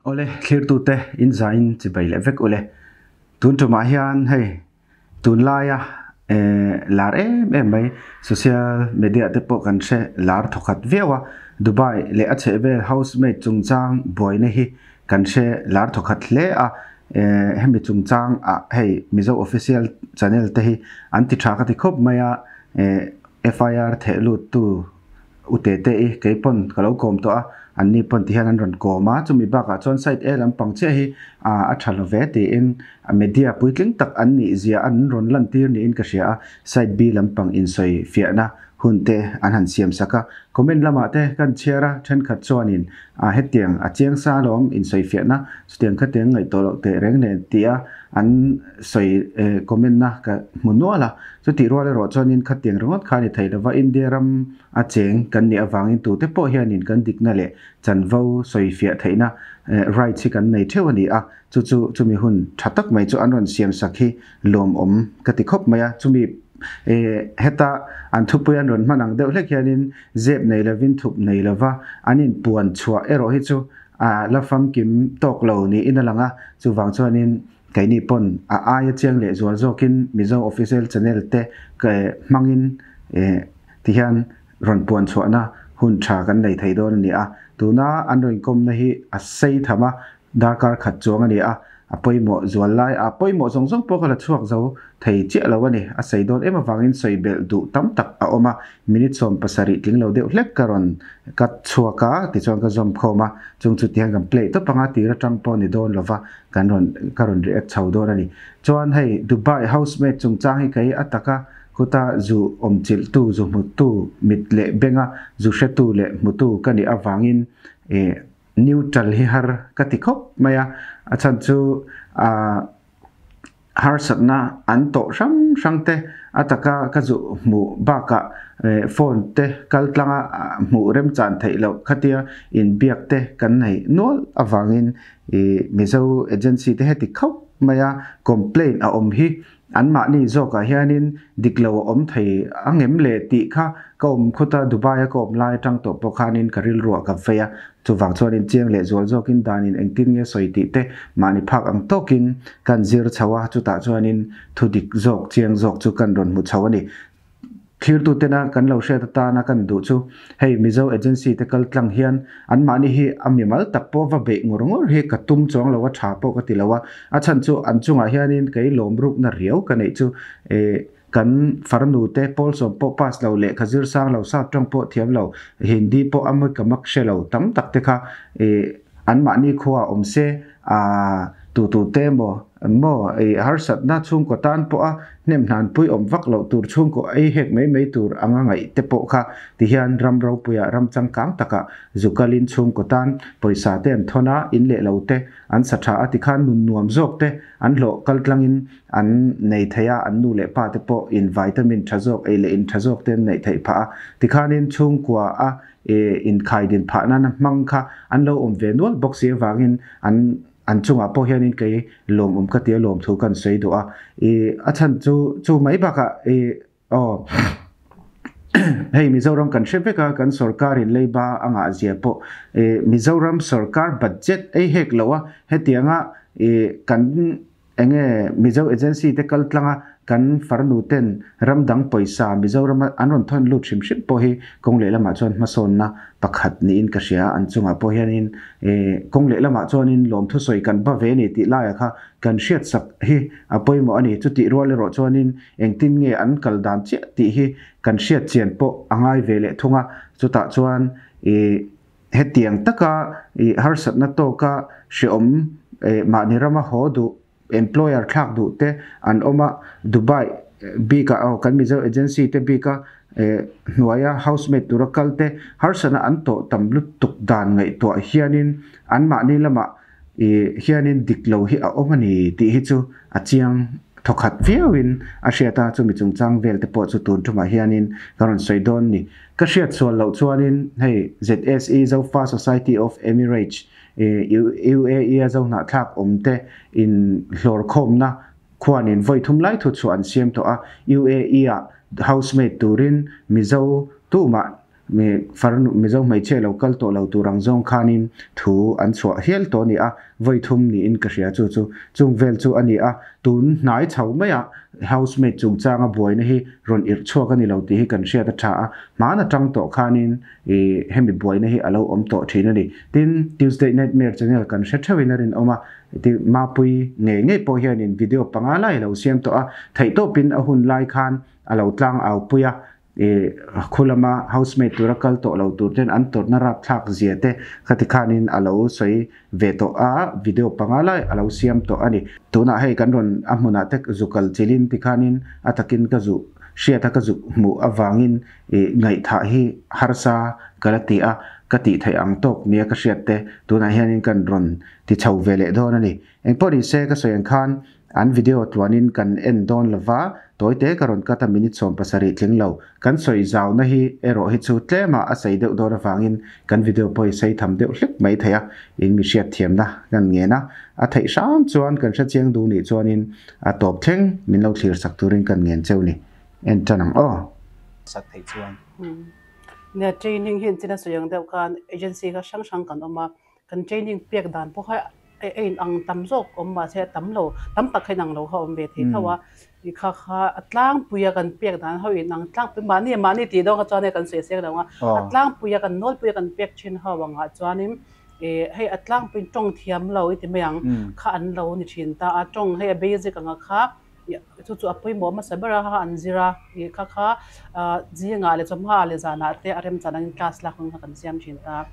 Awle, thlirtute in zain chibai leh vek ule. Tun tumah hian hei tunlaia lar em em mai social media te pawh kan hre lar thawkhat viau a, Dubai leh a chhehvel housemaid chungchang buaina hi kan hre lar thawkhat hle a, hemi chungchang ah hei Mizo official channel te hi an ti tha ka ti khawp mai a, FIR theh lut tu U Tete i kei pawn ka lo kawm tawh a, anni pawn ti hian an rawn kawm a, chumi bakah chuan side A lampang chiah hi a tha lo ve tiin media puitling tak an nih zia an rawn lantir niin ka hria a, side B lampang insawi fiahna hun te an han siam sak a, comment lamah te kan chhiar a, thenkhat chuanin hetiang a chiang sa alawm insawi fiahna chutiang khatiang ngaihtuah loh teh reng nen tia an sawi comment na ka hmu nual a. Chutih rual erawh chuanin khatiang ringawt kha a ni thei lova, India ram a cheng kan nih avangin tute pawh hianin kan dikna leh chanvo sawi fiah theihna rights hi kan nei theuh a ni a, chu chu chumi hun tha tak mai chu an rawn siam sak hi lawmawm ka ti khawp mai a, chumi heta an thupui an rawn hman ang deuh hlek hianin zep nei lovin thup nei lova an inpuan chhuah erawh hi chu a la famkim tawk lo niin a lang a, chuvang chuanin Keini pawn a aia chiang leh zual zawkin Mizo Official Channel te hmangin tihian rawn puan chhuahna hun tha kan nei thei dawn a ni a. Tuna an rawn inkawmna hi a sei tham a, darkar khat chuang a ni a, a pawimawh zual lai a pawimawh zawng zawng pawh ka la chhuak zo thei chiah lo a ni. A sei dawn em avangin sawi belh duh tam tak a awm a, minute 70 tling lo deuh hlek ka rawn cut chhuak a, tichuan ka zawm khawm a, chung chu tihian kan play tawp ang a, tir atang pawh ni dawn lova. Kan rawn ka rawn react chho dawn a ni. Chuan hei Dubai housemaid chungchang hi kei a taka khuta zu awmchilhtu, zu hmutu, mit leh benga zu hretu leh hmutu ka nih avangin ih neutral hi har ka ti khawp mai a. A chhan chu ah harsatna an tawh hrang hrang te a taka ka zu hmuh bakah phone te kal tlanga hmuh remchan theih loh khatia inbiak te kan nei nual avangin I Mizo agency te heti khauh mai a complaint a awm hi anmahni zawkah hianin dik lo a awm thei angem le tih kha ka awm khuta Dubai a ka awm lai atang tawh pawh khanin ka rilruah ka vei a, chuvang chuanin chiang leh zual zawkin danin engtin nge sawi tih te mahni phak ang tawkin kan zir chho a, chutah chuanin thu dik zawk chiang zawk chu kan rawn hmu chho a ni. Thlirtutena kan lo hriat atana kan duh chu hei Mizo agency te kal tlang hian anmahni hi a mimal tak pawh va beih ngawr ngawr hi ka tum chuang lo a tha pawh ka ti lo a, a chhan chu an chungah hianin kei lawm rukna riau ka neih chu eh kan farnu te pawlsawm pawh pass lo lehkha zir sang lo sap tawng pawh thiam lo Hindi pawh a mawi ka mak hre lo tam tak te kha eh anmahni khua awm se ah tu tu te emaw Maw, ei harsatna chhungkaw tan pawha hnem hnanpui awm vak loh tur chhungkaw ei hek mai mai tur anga ngaih te pawh kha tihian ram ropuiah ram changkang takah zu kalin chhungkaw tan pawisa te an thawn a, in leh lo te an sa tha a tikhan nun nuam zawk te an hlawh kal tlangin an nei thei a, an nu leh pa te pawh in vitamin tha zawk ei leh in tha zawk te an neih theih phah a, tikhanin chhungkua a inkhaidin phah nana hmang kha an lo awm ve nual bawk si avangin an An chungah pawh hianin kei lawmawm ka tia lawm thu kan sawi duh a, i a chhan chu chu mai bakah i aw hei Mizoram kan hre vek a, kan sorkarin leiba a ngah zia pawh i Mizoram sorkar budget ei hek lo a, hetianga i kan enge Mizo agency te kal tlang a kan farnu ten ram dang pawisa Mizorama an rawn thawn lut hrim hrim pawh hi kawng lehlamah chuan hmasawnna pakhat niin ka hria a, an chungah pawh hianin kawng lehlamah chuanin lawmthu sawi kan ba ve a ni tih laiah kha kan hriatsak hi a pawimawh a ni. Chutih rual erawh chuanin engtin nge an kal dan chiah tih hi kan hriat chian pawh a ngai ve leh thung a, chutah chuan hetiang taka harsatna tawka hreawm mahni rama haw duh Employer thlak duh te an awm a, Dubai bikah aw kan Mizo agency te bika hnuaia housemaid tura kal te harsatna an tawh tam lutuk dan ngaihtuah hianin anmahni lamah hianin dik lo hi a awm a ni tih hi chu a chiang thawkhat viauin a hriat a, chumi chungchang vel te pawh chu tun tumah hianin ka rawn sawi dawn ni. Ka hriat sual loh chuanin hei ZSE Zofa Society of Emirates UAE a zohnahthlak awmte in hlawrkhawmna khuanin vawi thum lai thu chhuah an siam tawh a, UAE ah housemaid turin Mizo tumah Farnu Mizo hmeichhia lo kal tawh lo tur ang zawng khanin thu an chhuah hial tawh a ni a, vawi thum niin ka hria chu chu chung vel chu a ni a, tun hnai chho maia housemaid chungchanga buaina hi rawn irh chhuak a ni lo tih hi kan hriat a tha a, hmaan atang tawh khanin ih hemi buaina hi a lo awm tawh thin a ni. Tin, Tuesday Nightmare channel kan hre theuhin a rinawm a, ti Mapui ngei ngei pawh hianin video panga lai a lo siam tawh a, theihtawpin a hun lai khan a lo tlang au pui a, I khu lama housemaid tura kal tawh lo tur ten an tawrhna rapthlak zia te khati khanin a lo sawi ve tawh a, video panga lai a lo siam tawh a ni. Tunah hei kan rawn a hmunah te zu kal chilin ti khanin a takin ka zu hriat a ka zu hmuh avangin i ngaihthah hi harsa ka la ti a, ka tih theih ang tawk nia ka hriat te tunah hianin kan rawn ti chho ve leh dawn a ni. Engpawh ni se ka sawi ang khan An video tluanin kan en dawn lova, tawite ka rawn cut a minute 70 tling lo. Kan sawi zauna hi erawh hi chu tlema a sei deuh dawn avangin kan video pawh hi sei tham deuh hlek mai thei a, in mi hriatthiamna kan ngen a. A theih hram chuan kan hrechiang duh nih chuanin a tawp thleng min lo thlir sak turin kan ngen cheu ni. En tan ang aw. Sak theih chuan. Nia training hi engtin a sawi ang deuh khan agency kha hrang hrang kan awm a, Kan training pek dan pawh kha a in ang tam zawk awm mahse a tam lo, tam tak kha in ang lo kha awm ve thei tho a. I kha kha a tlangpui a kan pek dan ho in ang tlangpui mahni mahni tih dawn kha chuan hei kan sawi seng lo ang a. A tlangpui a kan nawlpui a kan pek thin ho angah chuanin ih hei a tlangpui tawng thiam lo i ti mai ang kha an lo ni thin ta a. Tawng hei a basic anga kha Chu chu a pawimawh hmasa ber a, an zir a, ih kha kha zingah leh chawhma leh zanah te a remchan angin class lak ang kha kan siam thin ta.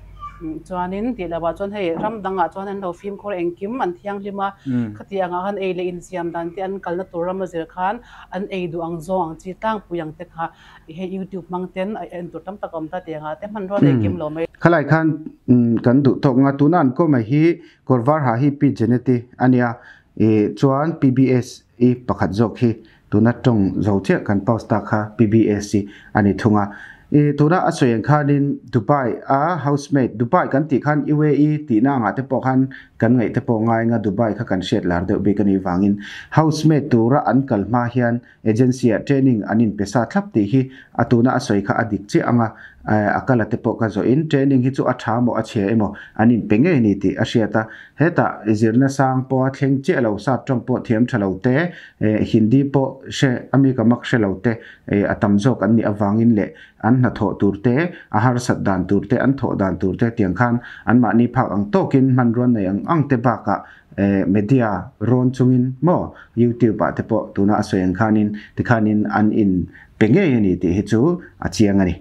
Chuanin tih lohah chuan hei ram dangah chuan an lo fimkhur engkim an thianghlim a, khati angah khan ei leh insiam dan te an kalna tur rama zir khan an ei duh ang zawng ang chi tlangpui ang te kha hei youtube hmang ten a en tur tam tak a awm ta tih angah te hmanrua nei kim lo mai. Khalai khan kan duh tawk nga tuna an kawm hi kawr var ha hi Pi Janet-i a nia, I chuan PBS i pakhat zawk hi tuna tawng zo chiah kan post ta kha PBS i a ni thung a. I tuna a sawi ang khanin Dubai a housemaid, Dubai kan tih khan UAE tihna angah te pawh khan kan ngaih te pawh ngai anga Dubai kha kan hriat lar deuh bik a nih vangin housemaid tura an kal hma hian agency ah training an inpe sa thlap tih hi a tuna a sawi kha a dik chiah anga a kala te pawh ka zawh in training hi chu a tha maw a chhia emaw an inpe ngei a ni tih a hriat a. Hetah zirna sang pawha thleng chiah lo sap tawng pawh thiam tha lo te, Hindi pawh hre a mi ka mak hre lo te a tam zawk an nih avangin leh an hnathawh tur te, a harsat dan tur te, an thawh dan tur te tiang khan anmahni phak ang tawkin hmanrua nei ang ang te bakah media rawn chungin maw YouTube ah te pawh tuna a sawi ang khanin tikhanin an in pe ngei a ni tih hi chu a chiang a ni.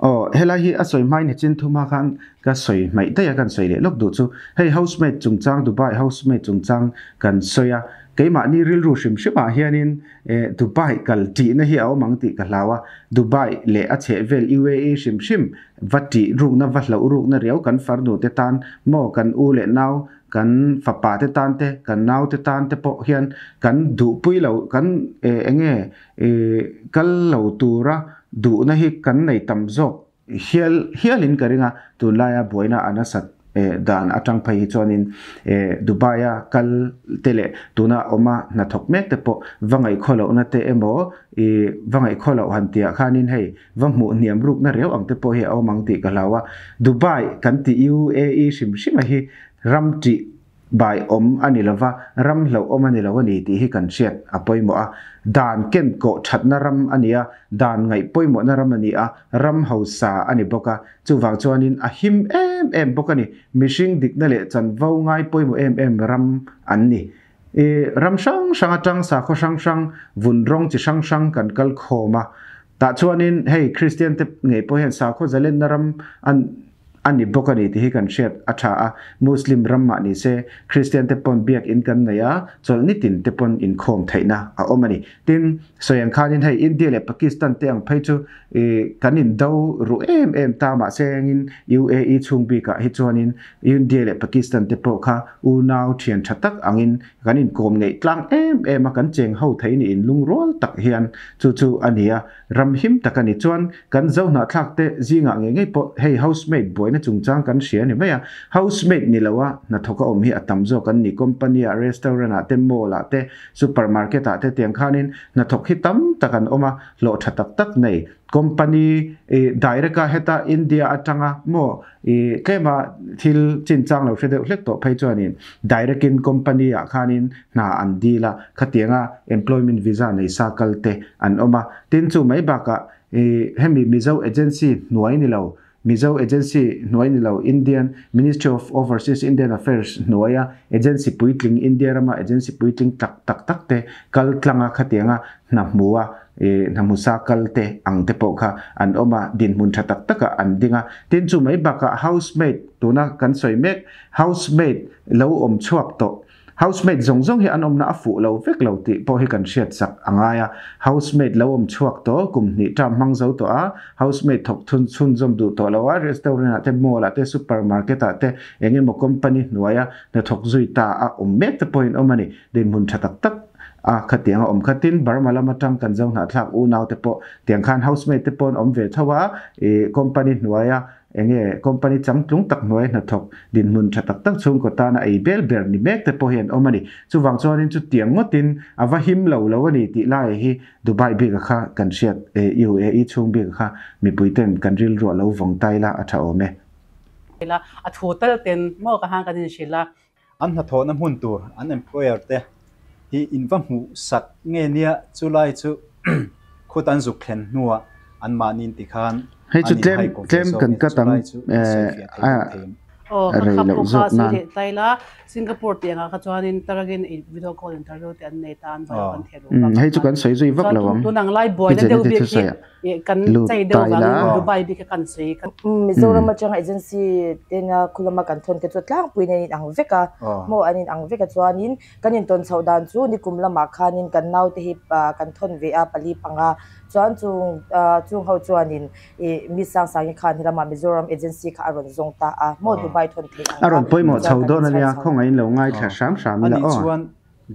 Aw, helai hi a sawi hmain hechin thuma khan ka sawi hmaih daih a, kan sawi leh lawk duh chu. Hei housemaid chungchang, Dubai housemaid chungchang kan sawi a, keimahni rilru hrim hrimah hianin Dubai kal tihna hi a awm ang tih ka hlau a, Dubai leh a chhehvel UAE hrim hrim va tih rukna, va hlauh rukna riau kan farnu te tan maw, kan u leh nau, kan fapa te tan te, kan nau te tan te pawh hian kan duhpui lo, kan enge kal lo tura Duhna hi kan nei tam zawk hial hialin ka ring a, tunlaia buaina a nasat dan atang phei hi chuanin Dubai-a kal te leh tuna awma hnathawk mek te pawh va ngaihkhaw lohna te emaw i va ngaihkhaw loh han tihah khanin hei va hmuh hniam rukna riau ang te pawh hi a awm ang tih ka hlau a. Dubai kan tih UAE hrim hrima hi ram tih Bai awm a ni lova, ram hlauhawm a ni lo a ni tih hi kan hriat a pawimawh a. Dan ken kawh thatna ram a ni a, dan ngaih pawimawhna ram a ni a, ram hausa a ni bawk a. Chuvang chuanin a him em em bawk a ni. Mihring dikna leh chanvo ngai pawimawh em em ram an ni. I ram hrang hrang atang sakhaw hrang hrang, vun rawng chi hrang hrang kan kal khawm a. Tah chuanin hei Kristian te ngei pawh hian sakhaw zalenna ram an a ni bawk a ni tih hi kan hriat a tha a, Muslim ram mah ni se Kristian te pawn biakinn kan nei a, chawlh nitin te pawn inkhawm theihna a awm a ni. Tin, sawi ang khanin hei India leh Pakistan te ang phei chu ih kan indo ruh em em ta mahse engin UAE chhung bikah hi chuanin India leh Pakistan te pawh kha unau thian tha tak angin kan inkawm ngeih tlang em em a, kan cheng ho thei ni inlungrual tak hian chu chu a ni a. Ram him tak a ni chuan kan zo hnahthlak te zingah ngei ngei pawh hei housemaid buaina chungchang kan hria a ni mai a. Housemaid ni lo a hnathawk a awm hi a tam zawk an ni. Company ah, restaurant ah te, mall ah te, supermarket ah te tiang khanin hnathawk hi tam tak an awm a, hlawh tha tak tak nei. Company direct a heta India atanga maw i tlema thil chinchang lo hre deuh hlek tawh phei chuanin direct in company ah khanin hna an dil a, khatianga employment visa nei sa kal te an awm a. Tin chu mai bakah i hemi Mizo agency hnuai ni lo, Mizo agency hnuai ni lo Indian Ministry of Overseas Indian Affairs hnuaia agency puitling India rama agency puitling tak tak tak te kal tlanga khatianga hna hmua i hna hmusa kal te ang te pawh kha an awm a, dinhmun tha tak takah an ding a. Tin chu mai bakah housemaid tuna kan sawi mek housemaid lo awm chhuak tawh Housemaid zawng zawng hi an awmna a fuh lo vek lo tih pawh hi kan hriat chak a ngai a. Housemaid lo awm chhuak tawh, kum hnih term hmang zo tawh a, housemaid thawk thun chhunzawm duh tawh lo a, restaurant ah te, mall ah te, supermarket ah te, eng emaw company hnuaia hnathawk zui ta a awm mek te pawhin awm a ni. Dinhmun tha tak tak a khatiang a awm kha. Tin, Burma lam atang kan zo hnahthlak unau te pawh tiang khan housemaid te pawh an awm ve tho a, ih company hnuaia Enge company changtlung tak hnuai hnathawk dinhmun tha tak tak chhungkaw tana ei bel ber ni mek te pawh hi an awm a ni. Chuvang chuanin chutiang ngawtin a va him lo lo a ni tih lai hi Dubai bika kha kan hriat e UAE chhung bika kha mipui ten kan rilruah lo vawng tai la a tha awm e. Ila a thu tal ten maw ka hang kan inhrilh a. An hnathawhna hmun tur an employer te hi in va hmuh sak nge nia chulai chu khut an zuk thlen hnuah an mahni ti khan Hei an chu in tlem hai kawp ve tlem zawk kan nge cut ang chulai chu in sawifiah thei deuh eh thei em? Aw ka rei khap loh pawh kha zawk sawi nan. leh tlai la Singapore tih angah kha chuanin taragin i video call interview te an nei ta an vai kan theh luh Umm bak hei chu khan kan sawi zui vak chuan lo ang tun ang lai Pi buaina deuh Jenny te bik hi thusawi ah. Kan Lut chei deuh ta ila. vangin Dubai bik a kan sawi kan. Mizoram atanga agency tena khulama kan thawn te chu tlangpuiin an inang vek a, maw an inang vek a chuanin kan intawn chhoh dan chu nikum lamah khanin kan naute hi kan thawn ve a pali panga chuan chung chung ho chuanin ih mi sang sangin khan helamah Mizoram agency kha a rawn zawng ta a, maw Dubai thawn theih ang A kha rawn pawimawh chuan chho kan dawn a inchhar nia, chho. khawngaih in lo ngaithla hram hram ila Ani aw. chuan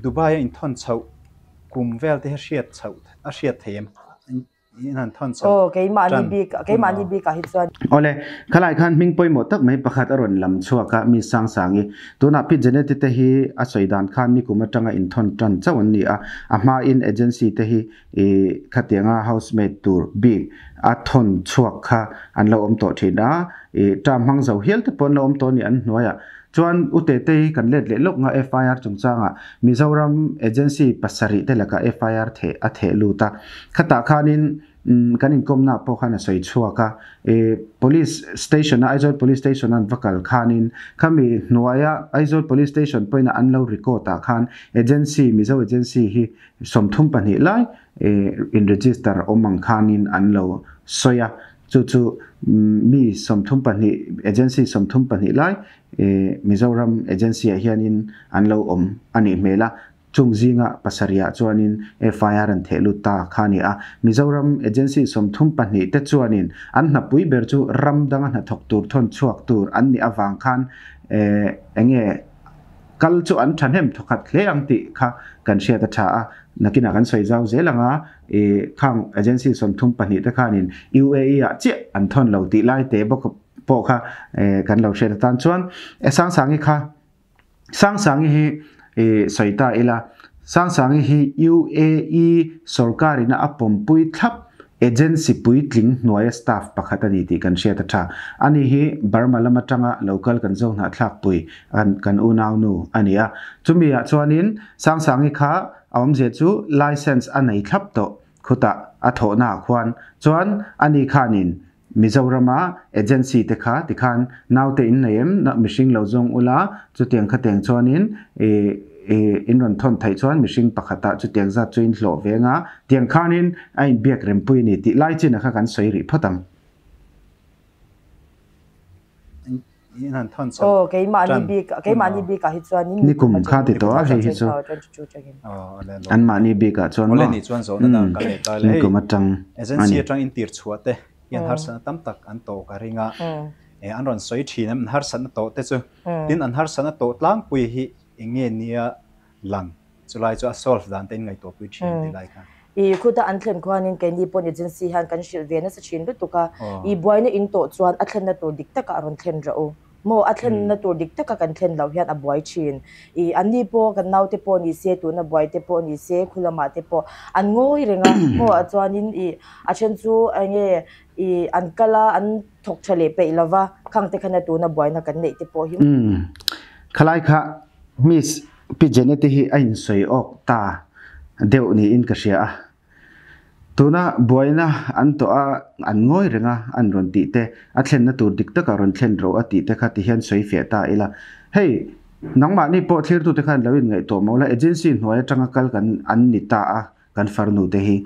Dubai a inthawn chhoh kum vel te hi hriat chhoh a hriat thei em? In han thawn chhoh Aw, keimahni tan bik, hun keimahni a. bikah hi chuan. Awle, khalai khan hming pawimawh tak mai pakhat a rawn lam chhuak a, mi Sangsangi. Tunah Pi Jeneti te hi a sawi dan khan nikum atanga inthawn tan chauh an ni a, a hmain agency te hi i khatianga housemaid tur bik a thawn chhuak kha an lo awm tawh thin a, i term hmang zo hial te pawh an lo awm tawh a ni an hnuaiah. Chuan U Tetei kan let leh lawk nga FIR chungchangah Mizoram agency pasarih te lakah FIR theh a theh lut a. Khatah khanin kan inkawmna pawh khan a sawi chhuak a. I Police station a Aizawl Police station a an va kal khanin khami hnuaia Aizawl Police station pawhin a an lo record ah khan agency Mizo agency hi 32 lai in register awm ang khanin an lo sawi a. Chu chu mi 32, agency 32 lai Mizoram agency ah hianin an lo awm a nih hmel a, chung zinga pasarihah chuanin FIR an theh lut ta kha a ni a. Mizoram agency 32 te chuanin an hnapui ber chu ram danga hnathawk tur thawn chhuak tur an nih avang khan enge Kal chu an thahnem thawkhat hle ang tih kha kan hriat a tha a, nakinah kan sawi zau zel ang a, i khang agency 32 te khanin UAE ah chiah an thawn lo tih lai te bawk pawh kha kan lo hriat atan chuan Sangsangi kha Sangsangi hi i sawi ta ila Sangsangi hi UAE sorkarina a pawmpui thlap Agency puitling hnuaia staff pakhat a ni tih kan hriat a tha. Ani hi Burma lam atanga local kan zo hnahthlakpui an kan unaunu a ni a. Chumi ah chuanin Sangsangi kha a awmzia chu license a nei thlap tawh khutah a thawhna ah khuan chuan ani khanin Mizorama agency te kha tikhan naute in nei em mihring lo zawng ula chutiang khateng chuanin ih ih in rawn thawn theih chuan mihring pakhatah chutiang zat chu in hlawh ve anga tiang khanin a inbiak rempui a ni tih lai chin a kha kan sawi rih phawt ang. In han thawn chho Aw, keimahni tan bik, hun keimahni a. bikah hi chuanin Nikum nikum kha atangin ti tawh a hei hi chu aw, 22 atangin. Aw, ale lo. Anmahni bikah chuan Awle maw nih chuan zawhna dang ka leh ta le hei nikum atang a agency ni. atang in tir chhuah te hian harsatna tam tak an tawh ka ring a, eh an rawn sawi thin em an harsatna tawh te chu tin an harsatna tawh tlangpui hi eng nge nia lang chulai chu a solve dan te in ngaihtuahpui thin ti lai kha. I khuta an thlen khuanin keini pawn agency hian kan hrilh ve nasa thin lutuk a, i buaina in tawh chuan a thlenna tur dik takah rawn thlen rawh u. Maw a thlenna tur dik taka kan thlen loh hian a buai thin. I anni pawh kan naute pawh ni se, tuna buai te pawh ni se, khu lamah te pawh an ngawi reng a, maw a chuanin i a then chu enge i an kal a, an thawk tha leh peih lova, khang te khana tuna buaina kan neih te pawh hi. Umm khalai kha Miss Pi Janet-i hi a insawi awk ta deuh niin ka hria a. Tuna buaina an tawh a, an ngawi reng a, an rawn tih te, a thlenna tur dik taka rawn thlen ro a tih te kha ti hian sawi fiah ta ila. Hei, nangmahni pawh thlirtute khan lo inngaihtuah maw la, agency hnuai atanga kal kan an ni ta a, kan farnu te hi.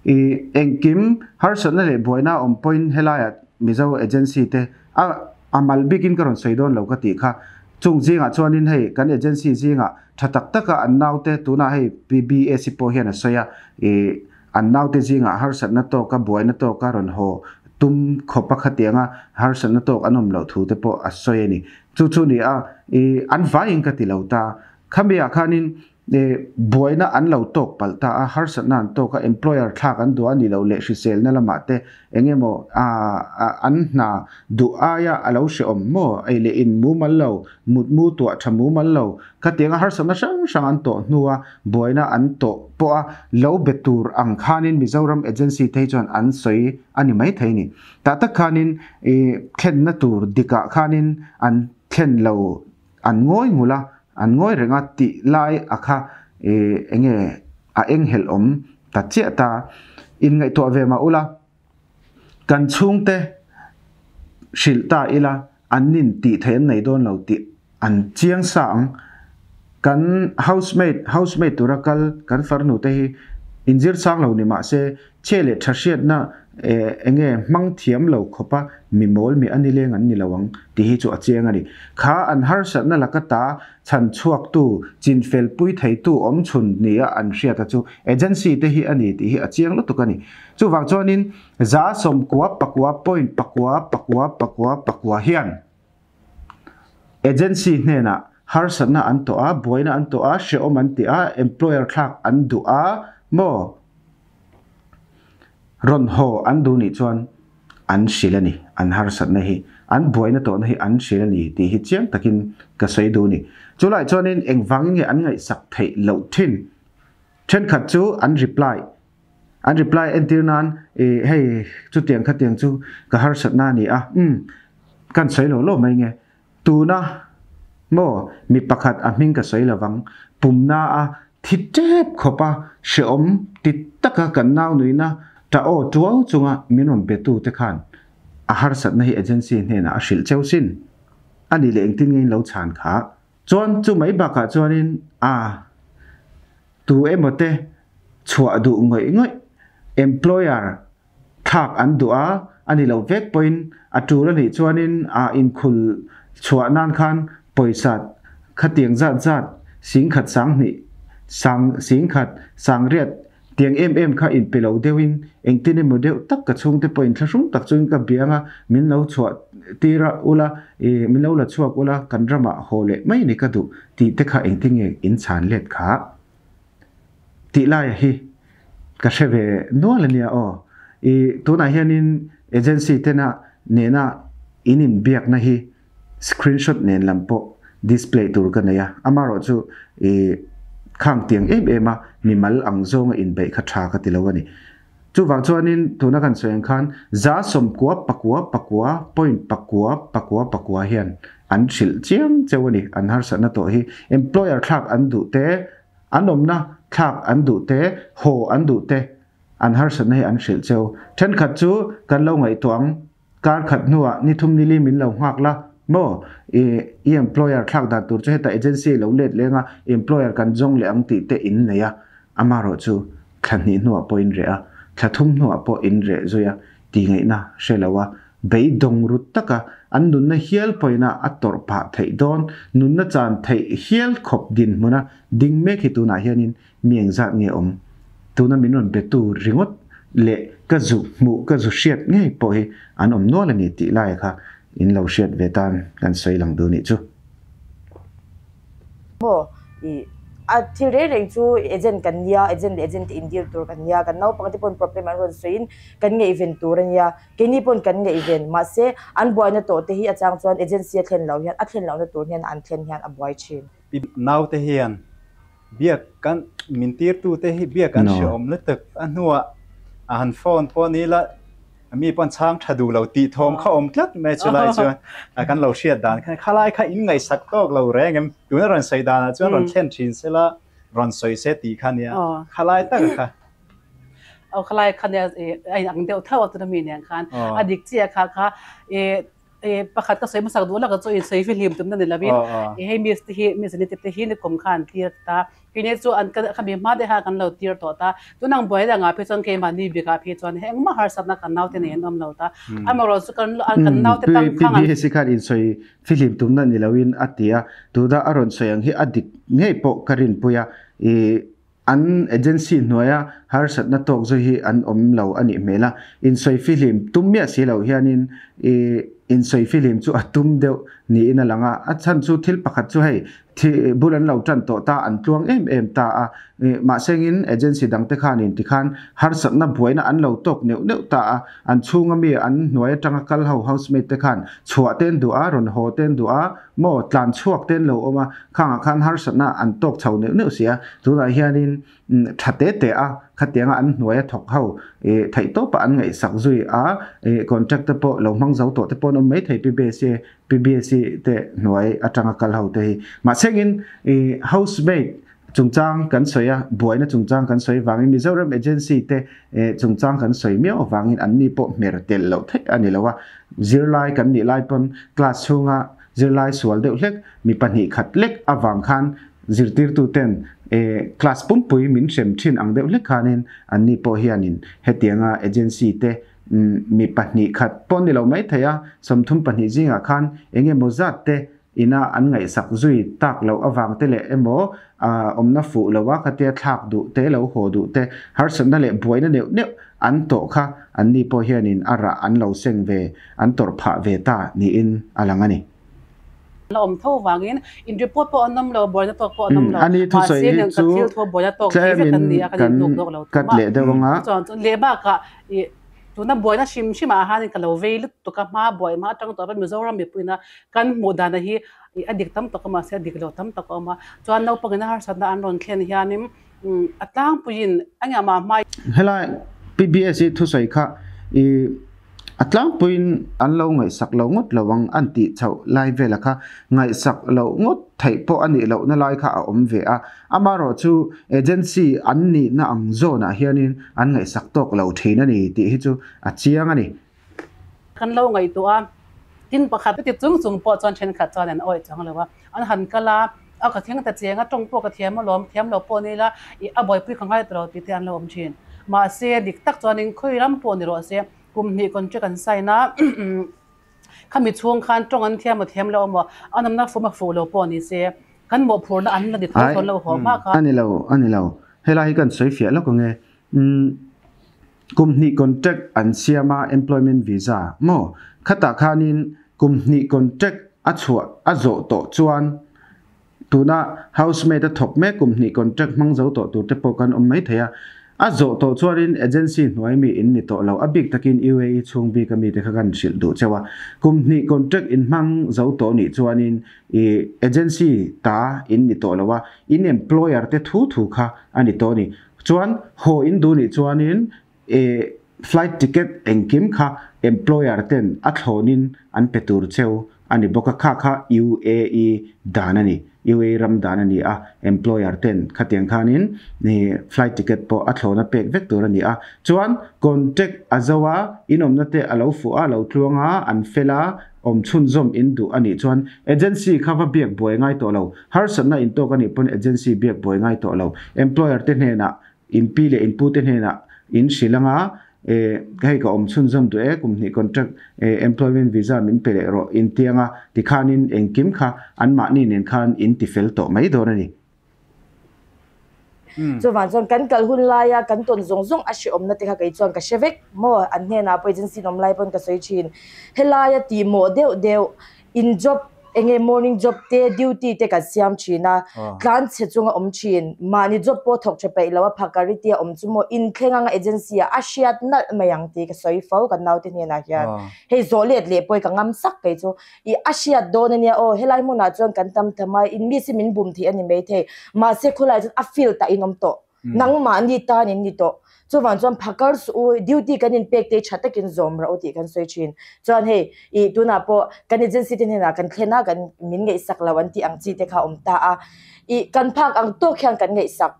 I engkim harsatna leh buaina awm pawhin helaiah Mizo agency te a a mal bikin ka rawn sawi dawn lo ka tih kha. Chung zingah chuanin hei kan agency zingah tha tak taka an naute tunah hei PBS pawh hian a sawi a, ih an naute zingah harsatna tawka buaina tawka rawn haw tum khawpa khatianga harsatna tawk an awm loh thu te pawh a sawi a ni. Chu chu ni a, ih an vaiin ka ti lo ta. Khamiah khanin E, buaina an lo tawk palh ta a, harsatna an tawk a, employer thlak an duh a ni lo leh hriselna lamah te eng emaw a an hna duh aia a lo hrehawm maw? Ei leh in mumal lo, mutmu tuah tha mumal lo, khatianga harsatna hrang hrang an tawh hnua buaina an tawh pawh a lo be tur ang khanin Mizoram agency te hi chuan an sawi a ni maithei ni. Tah tak khanin i thlenna tur dikah khanin an thlen lo An ngawi ngul a, an ngawi reng a tih lai a kha eng nge a enghelh awm ta chiah ta. Inngaihtuah ve mah ula, kan chhungte hrilh ta ila an nin tih theih an nei dawn lo tih an chiang sa ang. Kan housemaid, housemaid tura kal kan farnu te hi inzir chang lo ni mah se, Chhe leh tha hriatna eng nge hmang thiam lo khawpa mi mawl mi a ni leng an ni lo ang tih hi chu a chiang a ni. Kha an harsatna laka ta chhan chhuaktu, chinfel pui theitu awm chhun nia an hriata chu agency te hi a ni tih hi a chiang lutuk a ni. Chuvang chuanin 90 pakua point pakua pakua pakua pakua hian agency hnenah harsatna an tawh a, buaina an tawh a, hrehawm an ti a, employer thlak an duh a maw? Rawn haw an duh nih chuan an hrilh a ni, an harsatna hi, an buaina tawhna hi an hrilh a ni tih hi chiang takin ka sawi duh a ni. Chulai chuanin engvangin nge an ngaihsak theih loh thin? Thenkhat chu an reply, an reply entir nan ih hei chutiang khatiang chu ka harsatna a ni a, umm kan sawi lo lo mai nge Tuna maw mi pakhat a hming ka sawi lovang, pumna a thi tep khawp a hrehawm ti taka kan nau nuihna ta aw tuau chunga min rawn betu te khan a harsatna hi agency hnenah a hrilh cheu sin. A nih leh engtin nge in lo chhan kha? Chuan chu mai bakah chuanin a tu emaw te chhuah duh ngawih ngawih employer thlak an duh a, a ni lo vek pawhin a tul a nih chuanin a inkhul chhuah nan khan pawisa khatiang zat zat singkhat sanghnih sang singkhat sangriat tiang em em kha inpe lo deuhin engtin emaw deuh tak ka chhungte pawhin thlahrung tak chuan ka biang a, min lo chhuah tir a ula ih min lo la chhuak ula kan ramah haw leh mai ni ka duh tih te kha engtin nge in chhan let kha. Tih laia hi ka hre ve nual a nia aw. I tunah hianin agency tena nena in inbiakna hi screenshot nen lam pawh display tur ka nei a, amaherawh chu i khang tiang em em a mimal ang zawnga inbeih kha tha ka ti lo a ni. Chuvang chuanin tuna kan sawi ang khan 90 pakua pakua point pakua pakua pakua hian an hrilh chiang cheu a ni, an harsatna tawh hi employer thlak an duh te, An awmna thlak an duh te, haw an duh te, an harsatna hi an hrilh cheu. Thenkhat chu kan lo ngaihtuah ang, kar khat hnuah ni thum nili min lo nghak la maw? I i employer thlak dan tur chu heta agency lo let leng a, employer kan zawng leh ang tih te in nei a, amaherawh chu thla hnih hnuah pawh in reh a, thla thum hnuah pawh in reh zui a, ti ngaihna hre lo a, beidawng rut taka an nunna hial pawina a tawrh phah theih dawn, nunna chan theih hial khawp dinhmuna ding mek hi tunah hianin mi engzat nge awm? Tuna min rawn betu ringawt leh ka zu hmuh ka zu hriat ngei pawh hi an awm nual a ni tih lai kha in lo hriat ve tan kan sawi lang duh nih chu. Maw i A thil reng reng chu agent kan nia, agent leh agent te in deal tur kan nia, kan naupang te pawn problem an rawn sawiin kan ngaihven tur a nia, keini pawn kan ngaihven. Mahse, an buaina tawh te hi a chang chuan agency a thlen loh hian a thlen lohna tur hian an thlen hian a buai thin. Pi naute hian biak kan min tirtute hi biak an hreawm lutuk a hnuah a han phone pawh ni la mi pawn chhang tha duh lo tih thawm kha awm tlat mai chulai chuan kan lo hriat dan khan khalai kha in ngaihsak tawk lo reng em tuna rawn sawi danah chuan rawn thlen thin sela rawn sawi se tih kha nia khalai tak kha aw khalai kha nia a in ang deuh tho a tuna mi nen khan a dik chiah kha kha pakhat ka sawi hmasak duh laka chu in sawi fihlim tumna ni lovin hei miss te hi miss ni te hi ni kum khan tir ta Kei chu an ka khami hma deuh kha kan lo tir tawh ta. Tunang buai dangah phei chuan keimahni bikah phei chuan engmah harsatna kan naute nei an awm lo ta. Amaherawh chu kan kan naute tang khang an. PBS khan insawi fihlim tumna ni loin a ti a, tuna a rawn sawi ang hi a dik ngei pawh ka rinpui a, ih an agency hnuaia harsatna tawk zui hi an awm lo a nih hmel a, insawi fihlim tum miah si lo hianin ih insawi fihlim chu a tum deuh niin a lang a, a chhan chu thil pakhat chu hei Thi bul an lo tan tawh ta, an tluang em em ta a. Mahsengin agency dangte khanin tikhan harsatna buaina an lo tawk neuh neuh ta a. An chhunga mi an hnuai atanga kal ho housemate te khan chhuah ten duh a, rawn haw ten duh a, maw tlan chhuak ten lo awm a, khangah khan harsatna an tawk chho neuh neuh si a. Tunah hianin tha te te a, khatianga an hnuaia thawk ho theihtawpah an ngaihsak zui a, contract te pawh lo hmang zo tawh te pawh an awm maithei PBSC PBSC te hnuai atanga kal ho te hi. Mahsengin housemaid chungchang kan sawi a, buaina chungchang kan sawi vangin Mizoram agency te chungchang kan sawi miau avangin anni pawh hmer telh loh theih a ni lo a. Zirlai kan nih lai pawn class chhunga zirlai sual deuh hlek mi pahnih khat lek avang khan zirtirtu ten class pumpui min hrem thin ang deuh hlek khanin anni pawh hianin hetianga agency te Mi pahnih khat pawh ni lo mai thei a, 32 zingah khan eng emaw zat te ina an ngaihsak zui tak loh avang te leh emaw awmna fuh lo a khatia thlak duh te lo haw duh te harsatna leh buaina neuh neuh an tawh kha anni pawh hianin a rah an lo seng ve, an tawrh phah ve ta niin a lang a ni. La awm tho vangin in report pawh an awm lo, buaina tawk pawh an awm lo. Ani thusawi Mahse hi nang ka chu thil thu buaina tawk thei vek an tlemin ni a, kan kan inhnuk dawk lo cut thum a. leh deuh anga. Chuan chuan leh bakah ih tuna buaina hrim hrim ah hianin ka lo vei lutuk a, hma buai hma atang tawh pawn Mizoram mipuiin a kan hmuh dan hi ih a dik tam tawk a mahse a dik lo tam tak a awm a. Chuan naupangin a harsatna an rawn thlen hianin a tlangpuiin a ngiamah hmai. Helai PBS hi thusawi kha ih A tlangpuiin an lo ngaihsak lo ngawt lo ang an tih chhoh lai vela kha ngaihsak loh ngawt theih pawh a nih lohna lai kha a awm ve a. Amaherawh chu agency an nihna ang zawnah hianin an ngaihsak tawk lo thin a ni tih hi chu a chiang a ni. Kan lo ngaihtuah a, tin pakhat ti chung chung pawh chuan thenkhat chuan an awih chuang lo a, an han kal a, a ka thleng ta cheng a, tawng pawh ka thiam alawm, thiam lo pawh ni ila ih a buaipui ka ngai ta lo tih te an lo awm thin. Mahse dik tak chuanin khawi ram pawh ni rawh se, Kum hnih contract an sign a, khami chhung khan tawng an thiam a thiam lo emaw, a nawmna fum a fuh lo pawh ni se, kan mawhphurhna an la ni tho Ai, thawn lo haw hma kha. a ni lo, a ni lo. Helai hi kan sawi fiah lawk ang e. Umm, kum hnih contract an siam a, employment visa maw? Khatah khanin kum hnih contract a chhuah a zawh tawh chuan Tuna housemaid a thawk mek kum hnih contract hmang zo tawh tur te pawh kan awm mai thei a. A zawh tawh chuanin agency hnuai mi in ni tawh lo, a bik takin UAE chhung bik ami te kha kan hrilh duh cheu a. Kum hnih contract in hmang zo tawh nih chuanin i agency ta in ni tawh lo a, in employer te thu thu kha a ni tawh a ni. Chuan haw in duh nih chuanin i flight ticket engkim kha employer ten a thlawnin an pe tur cheu a ni bawk a, kha kha UAE dan a ni, UAE ram dan a ni a, employer ten khatiang khanin flight ticket pawh a thlawna pek vek tur a ni a, chuan contact a zo a, inawmna te a lo fuh a, a lo tluang a, an fel a, awm chhunzawm in duh a nih chuan agency kha va biak buai ngai tawh lo, harsatna intawk a nih pawn agency biak buai ngai tawh lo, employer te hnenah In pi leh in pu te hnenah in hrilh anga e hei ka awm chhunzawm duh e, kum hnih contract e employment visa min pe leh rawh in ti anga tikhanin engkim kha anmahni nen khan in ti fel tawh mai dawn a ni. Chuvang chuan kan kal hun laia kan tawn zawng zawng a hrehawmna te kha kei chuan ka hre vek maw? An hnenah pawh agency in awm lai pawn ka sawi thin. Helaia tihmawh deuh deuh in job. Enge morning job te duty te kan siam thin a, tlan chhe chunga awm thin, mahni job pawh thawk tha peih lo a phakari tia awm chu maw inthleng anga agency ah a hriat nalh mai ang tih ka sawi fo kan naute hnenah hian. Hei zawh let leh pawh i ka ngam sak kei chu i a hriat dawn ania aw helai hmunah chuan kan tam tham a in mi si min bum theih a ni maithei mahse khawlaiah chuan a field ah in awm tawh. Nangmahni tan in ni tawh. Chuvang chuan phakar suh u, duty kan inpek te hi tha takin zawm rawh u tih kan sawi thin. Chuan hei ih tunah pawh kan agency te hnenah kan thlen a, kan min ngaihsak lo an tih ang chi te kha a awm ta a. Ih kan phak ang tawk hian kan ngaihsak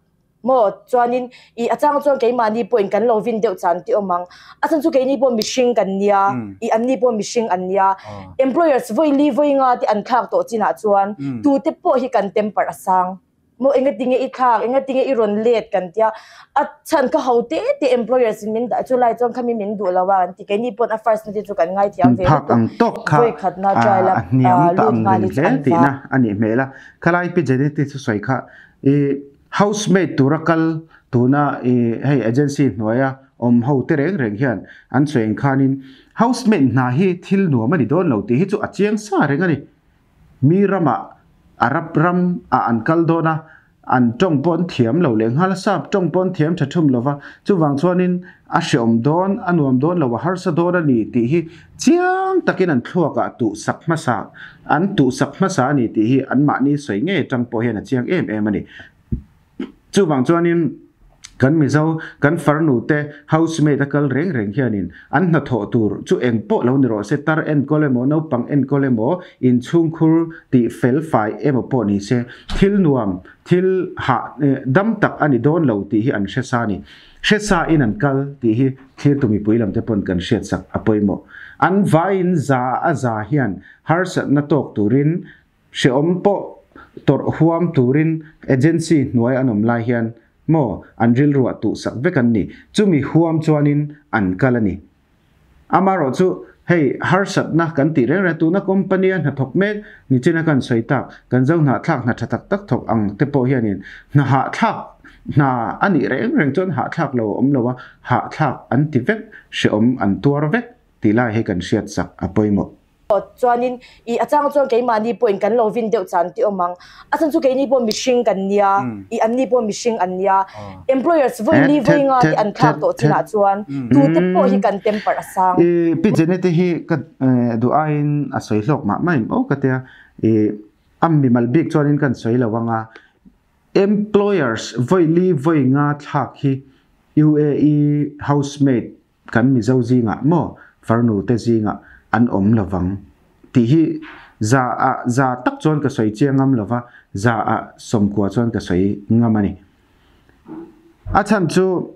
maw? Chuanin ih a chang chuan keimahni pawhin kan lo vin deuh chan tih awm ang. A chhan chu keini pawh mihring kan nia, ih anni pawh mihring an nia. Employers vawi li vawi nga te an thlak tawh chinah chuan tute pawh hi kan temper a sang. Maw enga tinge i thlak, enga tinge i rawn let kan tia, a chhan ka ho te te employers in min dah chu lai chuan khami min duh lo a an ti, keini pawn a first na te chu kan ngaithiam ve Phak lutuk, ang tawk kha vawi khat na trial a a hniam ta lut ang nghal reng hi chu hle an tihna va. a nih hmel a, khalai pi Jeneti chu sawi kha i housemaid tura kal tuna i hei agency hnuaia awm ho te reng reng hian an sawi ang khanin housemaid hna hi thil nuam a ni dawn lo tih hi chu a chiang sa reng a ni. Mi ramah Arab ram ah an kal dawn a, an tawng pawh an thiam lo leh nghal a, sap tawng pawh an thiam tha thum lo va, chuvang chuanin a hreawm dawn, a nuam dawn lo, a harsa dawn a ni tih hi chiang takin an thluakah tuhsak hmasa, an tuhsak hmasa a ni tih hi anmahni sawi ngei atang pawh hian a chiang em em a ni. Chuvang chuanin kan Mizo, kan farnu te housemaid a kal reng reng hianin an hnathawh tur chu eng pawh lo ni rawh se, tar enkawl emaw, naupang enkawl emaw, inchhungkhur tih fel fai emaw pawh ni se, thil nuam, thil hah dam tak a ni dawn lo tih hi an hre sa a ni. Hre sa in an kal tih hi thlirtu mipui lam te pawn kan hriatsak a pawimawh. An vaiin za a za hian harsatna tawk turin Hrehawm pawh tawrh huam turin agency hnuai an awm lai hian maw an rilruah tuhsak vek an ni. Chumi huam chuanin an kal a ni. Amaherawh chu hei harsatna kan tih reng reng tuna company a hnathawk mek nichina kan sawi tak kan zo hnahthlak hna tha tak tak thawk ang te pawh hianin hna hahthlak hna a nih reng reng chuan hahthlak lo a awm lo a, hahthlak an ti vek, hrehawm an tuar vek tih lai hi kan hriatsak a pawimawh. Chuanin i a chang chuan keimahni pawhin kan lo vin deuh chan tih awm ang. A chhan chu keini pawh mihring kan nia, i anni pawh mihring an nia. Employers vawi li vawi nga te an thlak tawh chinah chuan tute pawh hi kan temper a sang. I Pi Jeneti hi ka duh aiin a sawi hlawk mah mah em aw ka tia. I a mimal bik chuanin kan sawi lo ang a. Employers vawi li vawi nga thlak hi UAE housemaid Kan Mizo zingah maw farnu te zingah an awm lovang tih hi za ah za tak chuan ka sawi chiang ngam lova, za ah sawmkua chuan ka sawi ngam a ni. A chhan chu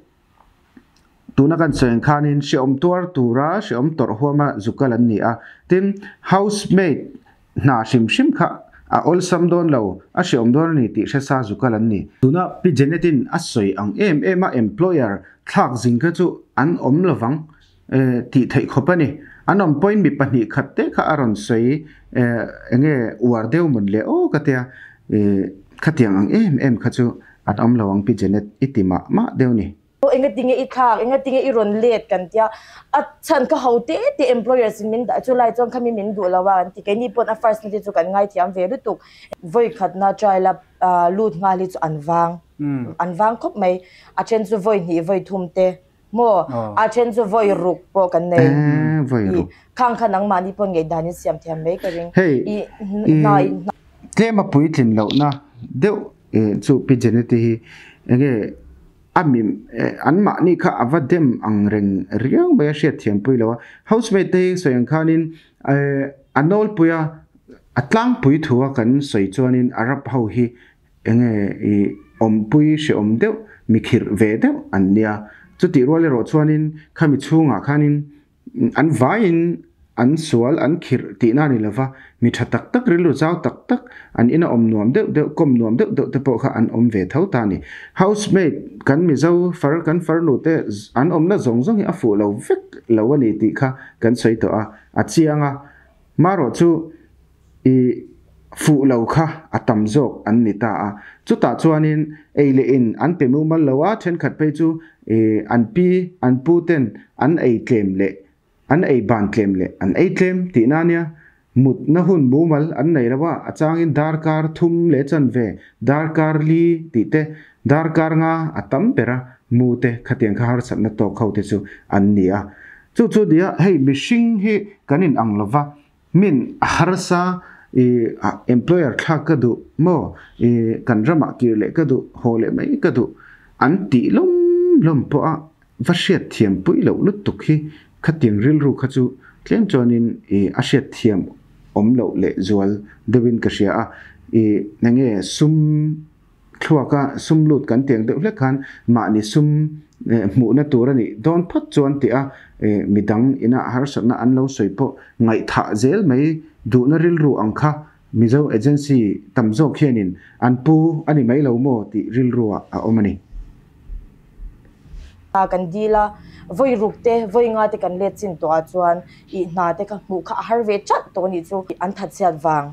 tuna kan sawi ang khanin hreawm tuar tura hreawm tawrh huama zukal an ni a, tin housemaid hna hrim hrim kha a awlsam dawn lo, a hreawm dawn a ni tih hresa zukal an ni. Tuna Pi Janet-in a sawi ang em em a employer thlak zing kha chu an awm lovang tih theih khawp a ni. An awm pawhin mi pahnih khat te kha a rawn sawi enge uar deuh mawn le aw ka tia, khatiang ang em em kha chu an awm lo ang Pi Janet i ti mah mah deuh ni. Enga tinge i thlak, enga tinge i rawn let kan tia, a chhan ka ho te te employers in min dah chu lai chuan khami min duh lo a an ti, keini pawn a first na te chu kan ngaithiam ve lutuk. Vawi khatna trial a lut nghal hi chu an vang, an vang khawp mai, a then chu vawi hnih vawi thum te maw, a then chu vawi ruk pawh kan nei, i khang kha nangmahni pawn ngaihdan in siam thiam mai ka ring, i hna in hna. Tlem a puitlin lohna deuh chu Pi Jeneti hi enge A mi an mahni kha a va dem ang reng riau mai a hriat thiam pui lo a. Housemaid te hi sawi ang khanin a nawlpui a, a tlangpui thu a kan sawi chuanin Arab ho hi enge i awmpui hreawm deuh, mi khirh ve deuh an nia. Chutih rual erawh chuanin khami chhungah khanin An vaiin an sual, an khirh tihna a ni lova, mi tha tak tak, rilru zau tak tak, an ina awm nuam deuh deuh, kawm nuam deuh deuh te pawh kha an awm ve tho ta a ni. Housemaid kan Mizo far, kan farnu te an awmna zawng zawng hi a fuh lo vek lo a ni tih kha kan sawi tawh a, a chiang a. Marawh chu i fuh lo kha a tam zawk an ni ta a. Chutah chuanin ei leh in an pe mumal lo a, thenkhat phei chu i an pi, an pu ten an ei tlem leh an ei ban tlem leh an ei tlem tihna ania. Mutna hun mumal an nei lo a, a changin darkar thum leh chanve, darkar li tih te, darkar nga a tam ber a, mu te khatiang kha harsatna tawk ho te chu an ni a. Chu chu nia hei mihring hi kan in ang lo va, min a harsa i employer thlak ka duh maw, i kan ramah kir leh ka duh, haw leh mai ka duh an tih lawm lawm pawh a va hriat thiam pui loh lutuk hi khatiang rilru kha chu tlem chuanin i a hriat thiam awm loh leh zual deuhin ka hria a, i enge sum thluaka sum lut kan tiang deuh hlek khan mahni sum hmuhna tur a nih dawn phawt chuan tih a midang ina harsatna an lo sawi pawh ngaihthah zel mai duhna rilru ang kha Mizo agency tam zawk hianin an pu a ni mai lo maw tih rilruah a awm a ni. Hna kan dil a, vawi ruk te, vawi nga te kan let chin tawh ah chuan ih hna te kha hmuh kha a har ve chat tawh a nih chu. An that chhiat vang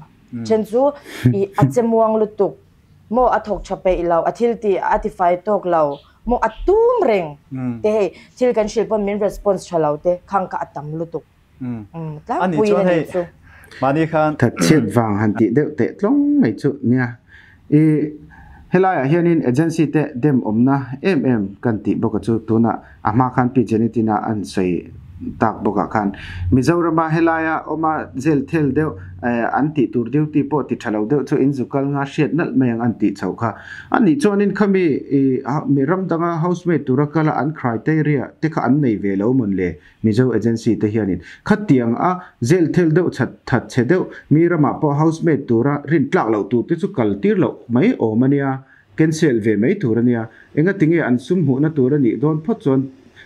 then chu ih a che muang lutuk maw a thawk tha peih lo, a thil tih a ti fai tawk lo maw a tum reng te hei thil kan hrilh pawn min response tha lo te khang kha a tam lutuk. Ani chuan hei mahni khan Thatchhiat vang han tih deuh teh tlawng mai chu nia. I helaiah hianin agency te dem awmna em em kan tih bawk a chu tunah a hma khan Pi Janet-in a an sawi tak bawkah khan Mizorama helaia awma zel thel deuh an tih tur duty pawh ti tha lo deuh chu in zu kal nga hriat nalh mai ang an tih chhoh kha. Anih chuanin khami i mi ram danga housemaid tura kala an criteria te kha an nei ve lo mawn le? Mizo agency te hianin khatiang a zel thel deuh chat that chhe deuh mi ramah pawh housemaid tura rin tlak loh tur te chu kal tir loh mai awm a nia, cancel ve mai tur a nia. Engatinge an sum hmuhna tur a nih dawn phawt chuan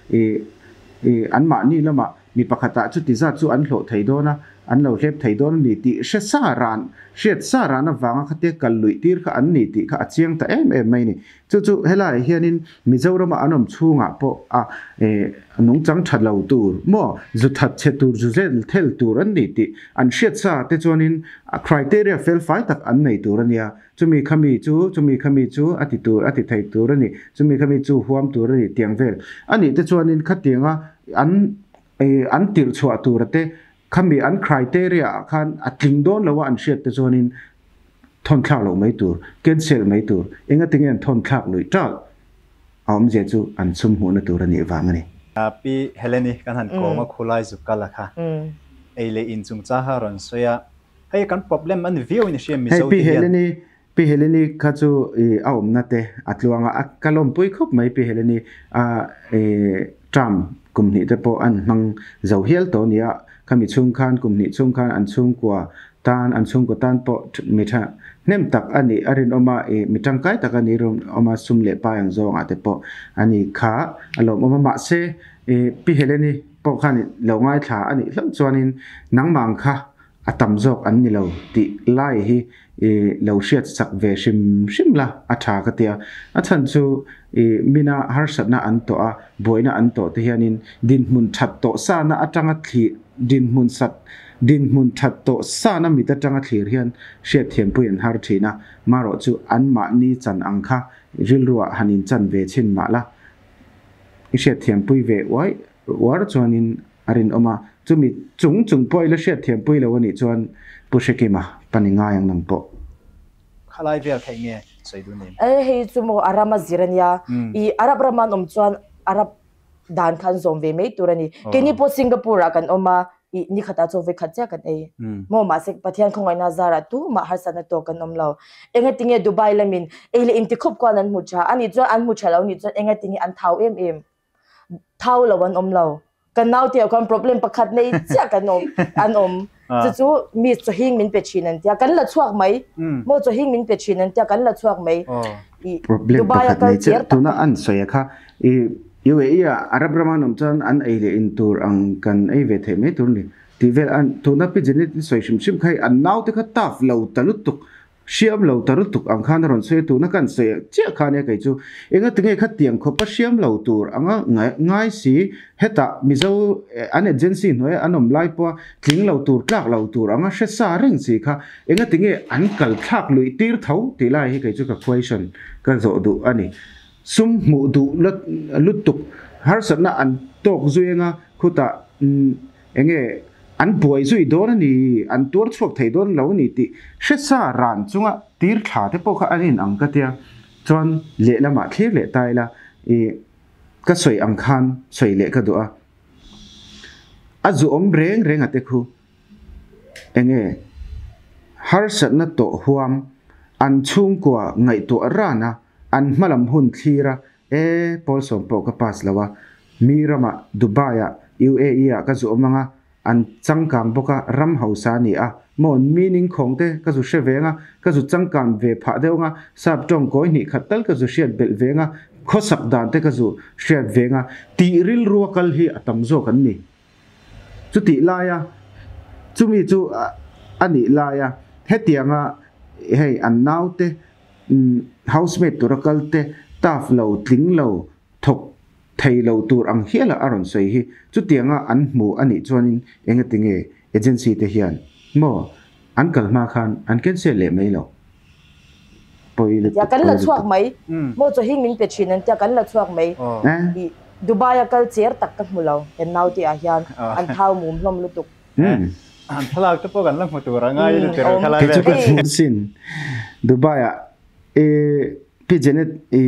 ih ih anmahni lamah mi pakhatah chuti zat chu an hlawh thei dawn a, An lo hlep thei dawn a ni tih hre sa ran, hriat sa ran avanga khatia kal luih tir kha an ni tih kha a chiang ta em em mai a ni. Chu chu helaiah hianin Mizorama an awm chhungah pawh a nungchang tha lo tur maw, zu that chhe tur, zu zel thel tur an ni tih an hriat sa te chuanin a criteria fel fai tak an nei tur a nia. Chumi kha mi chu, chumi kha mi chu a ti tur, a ti thei tur a ni, chumi kha mi chu huam tur a ni tiang vel a nih te chuanin khatianga an an tirh chhuah tura te Khami an criteria ah khan a tling dawn lo a an hriat te chuanin thawn thlak loh mai tur, cancel mai tur, engatinge an thawn thlak luih ṭalh a awmzia chu an chhum hmuhna tur a nih vang a ni. Pi Heleni kan han kawm a khulai zuk kal a kha ei leh in chungchang kha a rawn sawi a, hei kan problem a ni viau in i hria Mizo te hian. Pi Heleni kha chu i a awmna te a tluang a, a ka lawmpui khawp mai Pi Heleni a i term kum hnih te pawh an hmang zo hial tawh a ni a, khami chhung khan kum hnih chhung khan an chhungkua tan an chhungkaw tan pawh mi tha hnem tak a nih a rinawm a, i mi tangkai tak a nih rinawm a, sum leh pai ang zawngah te pawh a ni kha a lawmawm a, mahse i Pi Heleni pawh khan lo ngaithla a nih hlauh chuanin nangmah ang kha A tam zawk an ni lo tih lai hi i lo hriat sak ve hrim hrim la a tha ka tia. A chhan chu i mina harsatna an tawh a, buaina an tawh te hianin dinhmun that tawh sana atanga thlir dinhmun sat dinhmun that tawh sana mit atanga thlir hian hriatthiampui an har thin a. Marawh chu anmahni chan ang kha rilruah han inchan ve chhin mah la i hriatthiampui ve uai uar chuanin A rinawm a, chumi chung chung pawh i la hriatthiam pui lo a nih chuan Pu Hrekima pa ni ngai ang nang pawh. Khalai vel theih nge sawi dun em? E hei chu maw Arab a zir a nia, i Arab rama an awm chuan Arab dan kha an zawm ve mai tur a ni. Keini pawh Singapore ah kan awm a, i ni khatah chaw ve khat chiah kan ei. Maw mahse Pathian khawngaihna zarah tumah harsatna tawk kan awm lo. Engatinge Dubai lamin ei leh intikhawp kual an hmu tha, ani chuan an hmu tha lo nih chuan engatinge an thau em em. Thau lo an awm lo. Kan nau te ah khan problem pakhat nei chiah kan awm an awm. Chu chu mi chawhing min pe thin an tia kan la chhuak mai. Maw chawhing min pe thin an tia kan la chhuak mai. I Problem Dubai a pakhat kal nei chiah tir tak tuna an sawi a kha i UAE ah Arab rama an awm chuan an ei leh in tur ang kan ei ve theih mai tur a ni tih vel an tuna Pi Janet i sawi hrim hrim kha hei an nau te kha tough lo ta lutuk Hriam lo ta lutuk ang khan a rawn sawi a, tuna kan sawi chiah kha ania kei chu. Engatinge kha tiang khawpa hriam lo tur anga ngai si, hetah Mizo an agency hnuaia an awm lai pawha tling lo tur tlak lo tur anga hre sa reng si kha engatinge an kal thlak luih tir tho tih lai hi kei chu ka question ka zawh duh a ni. Sum hmuh duh lutuk harsatna an tawk zui anga khutah enge. An buai zui dawn a ni, an tuar chhuak thei dawn lo a ni tih hre sa ran chunga tir thla te pawh kha an in ang ka tia. Chuan lehlamah thlir leh ta ila i ka sawi ang khan sawi leh ka duh a. A zu awm reng reng a te khu enge harsatna tawh huam an chhungkua ngaihtuah ran a, an hmalam hun thlir a, E, pawl sawm pawh ka pass lo a, mi ramah Dubai ah, UAE ah ka zu awm anga, an changkang bawk a, ram hausa a ni a, maw meaning khawng te ka zu hre ve anga, ka zu changkan ve phah deuh anga, sap tawng kawi hnih khat tal ka zu hriat belh ve anga, khawsak dan te ka zu hriat ve anga, tih rilru a kal hi a tam zawk an ni. Chutih laia, chumi chu a nih laia hetianga hei an naute Housemate tura kal te staff lo tling lo thawk thei lo tur ang hiala a rawn sawi hi chutianga an hmu a nih chuanin engati nge agency te hian maw an kal hma khan an cancel leh mai lo pawi Tia lutuk kan pawi la chhuak lutuk. mai maw chaw hing min pe thin an tia kan la chhuak mai i Dubai a kal cher tak ka hmu lo kan naute ah hian an thau mum hlawm lutuk. An thlalak te pawh kan la hmu tur a ngai lutuk a khalai Kei chu vel. ka hmu sin. Dubai ah i Pi Janet i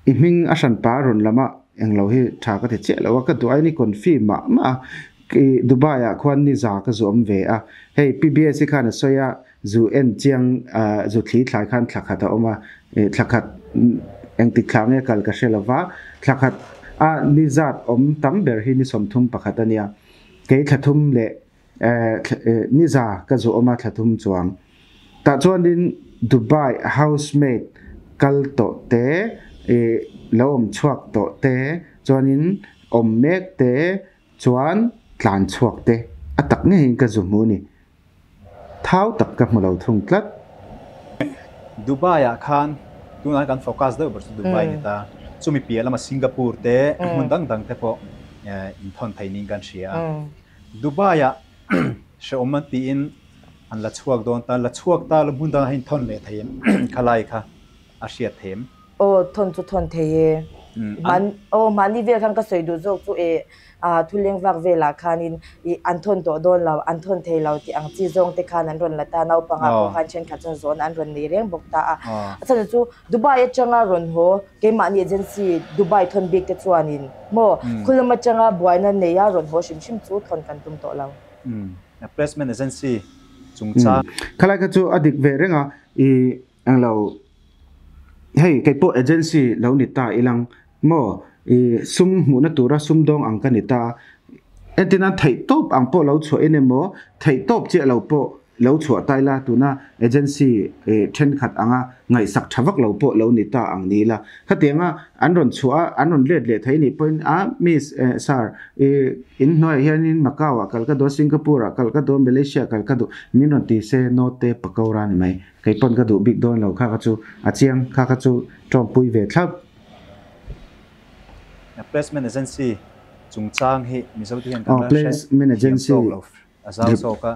i hming a hran pa rawn lam a englo hi tha ka ti chiah lo a ka duh aiin i confi mah mah a i Dubai ah khuan ni za ka zu awm ve a hei PBS hi khan a sawi a zu en chiang zu thli thlai khan thla khat a awm a i thla khat engtik thla nge kal ka hre lo va thla khat a ni zat awm tam ber hi ni 31 a nia. Kei thla thum leh ni za ka zu awm a thla thum chuang. Tah chuanin Dubai housemaid kal tawh te, lo awm chhuak tawh te, chuanin awm mek te chuan tlan chhuak te a tak ngeiin ka zu hmu ni. Thau tak ka hmu lo thung tlat. Dubai ah khan tunah kan focus deuh ber chu Dubai ni ta. Chumi piah lama Singapore te hmun dang dang te pawh inthawn thei niin kan hria a. Dubai ah hrehawm an tiin an la chhuak dawn ta, la chhuak ta lo hmun dangah hian inthawn leh thei em khalai kha a hriat thei em? Aw thawn chu thawn thei e. Aw mahni vel khan ka sawi duh zawk chu e Thuleng vak velah khanin ih an thawn tawh dawn lo, an thawn thei lo tih ang chi zawng te khan an rawn la ta. Naupangah pawh khan thenkhat chuan zawn an rawn nei reng bawk ta a. A chhan chu Dubai atanga rawn haw keimahni agency Dubai thawn bik te chuanin maw khulam atanga buaina neia rawn haw hrim hrim chu thawn kan tum tawh lo. Placement agency chungchang. Khalai kha chu a dik ve reng a, ih englo hei keipawh agency lo ni ta ilang Maw, i sum hmuhna tura sumdawng ang ka ni ta. Entirna theihtawp ang pawh lo chhuah in emaw, theihtawp chiah lo pawh lo chhuah ta ila, tuna agency thenkhat anga ngaihsak tha vak lo pawh lo ni ta ang ni ila. Khatianga an rawn chhuah a, an rawn let leh thei nih pawhin a, Miss, Sir, i in hnuaiah hianin Macau ah kal ka duh a, Singapore ah kal ka duh a, Malaysia ah kal ka duh, min rawn ti se, note pakora ni mai. Kei pawn ka duh bik dawn lo, kha kha chu a chiang, kha kha chu tawmpui ve thlap. Placement agency chungchang hi Mizo te hian kan la hre thiam tawk lo a zau zawk a,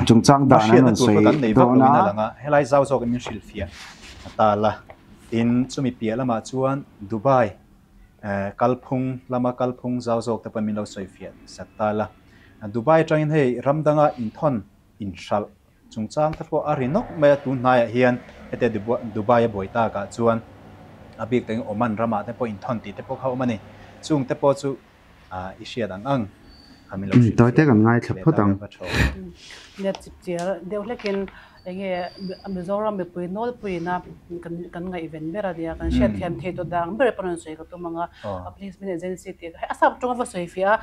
chungchang dan an hriatna rawn tur pawh sawi kan nei vak dawn loin a. a lang a, helai zau zawkin min hrilhfiah a tal a. Tin, chumi piah lamah chuan Dubai kalphung lama kalphung zau zawk te pawh min lo sawifiah sak tal a. Dubai atangin hei ram danga inthawn inhralh Chungchang te pawh a ri nawk mai a, tun hnaiah hian hetia Dubai a buai takah chuan a bik takin Oman ramah te pawh inthawn tih te pawh kha a awm a ni. Chung te pawh chu i hriat ang ang kha min lo hrilh Tawi te fiah kan ngaithla leh phawt ta ang. ka va thaw. Nia chipchiar deuh hlekin enge Mizoram mipui nawlpuiin a kan ngaihven ber a nia, kan hriatthiam thei tawh dang ber pawh rawn sawi ka tum ang a, a placement agency tih kha hei a sap tawng a va sawi fiah a,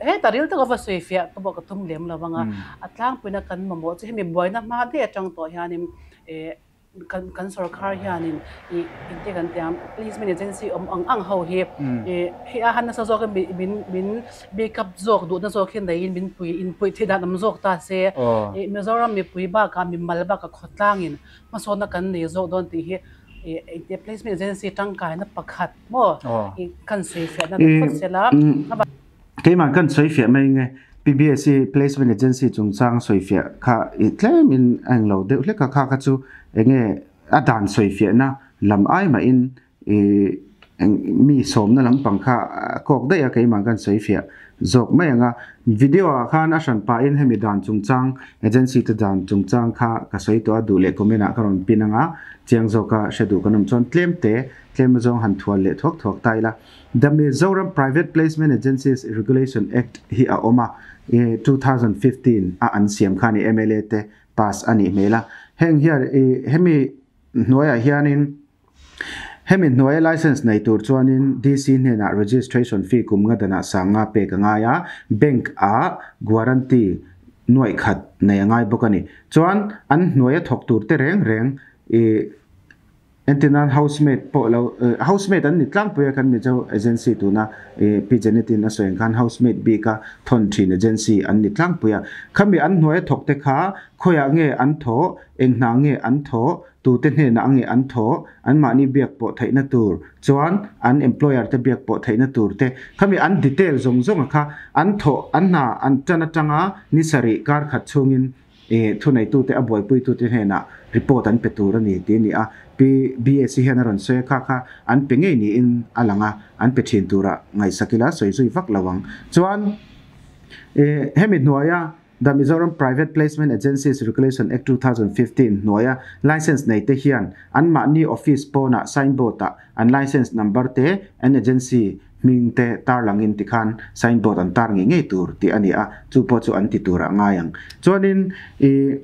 Heta ril taka va sawi fiah ka pawh ka tum lem lo vang a, a tlangpuina kan mamawh chu hemi buaina hma daih atang tawh hianin eh kan kan sorkar hianin ih engte kan ti ang placement agency awm ang ang ho hi ih hei a han nasa zawk in min min make up zawk duhna zawk hi neiin min pui inpuih theih dan awm zawk ta se ih Mizoram mipui bakah mimal bakah khawtlangin hmasawnna kan nei zawk dawn tih hi ih engte placement agency tangkaina pakhat maw ih kan sawi fiahna ni phawt sela. Keimah kan sawi fiah mai nge PBSC placement agency chungchang sawi fiah kha i tlemin a englo deuh hlek a, kha kha chu enge a dan sawi fiahna lam ai mahin i Mi sawmna lampang kha a kawk daih a, keimah khan sawi fiah zawk mai ang a. Video ah khan a hran pahin hemi dan chungchang, agency te dan chungchang kha ka sawi tawh a, duh leh comment ah ka rawn pin ang a, chiang zawka hre duh kan awm chuan tlem te, tlem azawng han thual leh thuak thuak ta ila. The Mizoram Private Placement Agencies Regulation Act hi a awm a, 2015 a an siam kha a ni, mla te pass a nih hmel a. Heng hian hemi hnuaiah hianin Hemi hnuaia license nei tur chuanin DC hnenah registration fee kum nga danah sanga pek a ngai a, bank ah guarantee nuaih khat nei a ngai bawk a ni. Chuan an hnuaia thawk tur te reng reng ih entirnan housemaid pawh lo housemaid an ni tlangpui a kan Mizo agency tuna ih Pi Janet-in a sawi ang khan housemaid bika thawn thin agency an ni tlangpui a. Khami an hnuaia thawk te kha khawiah nge an thawh, eng hna nge an thawh, Tute hnenah nge an thawh, anmahni biak pawh theihna tur, chuan an employer te biak pawh theihna tur te, khami an detail zawng zawnga kha an thawh, an hna an tan atanga ni sarih kar khat chhungin thuneitute a buaipuitute hnenah report an pe tur a ni tih a ni a. Pi BSc hian a rawn sawi a, kha kha an pe ngei niin a lang a, an pe thin turah ngaihsak ila sawi zui vak lo ang. Chuan hemi hnuaia The Mizoram Private Placement Agencies Regulation Act 2015 hnuaia license nei te hian anmahni office pawnah signboard ah an license number te, an agency hming te tarlangin tikhan signboard an tar ngei ngei tur tih a ni a, chu pawh chu an ti turah ngai ang. Chuanin i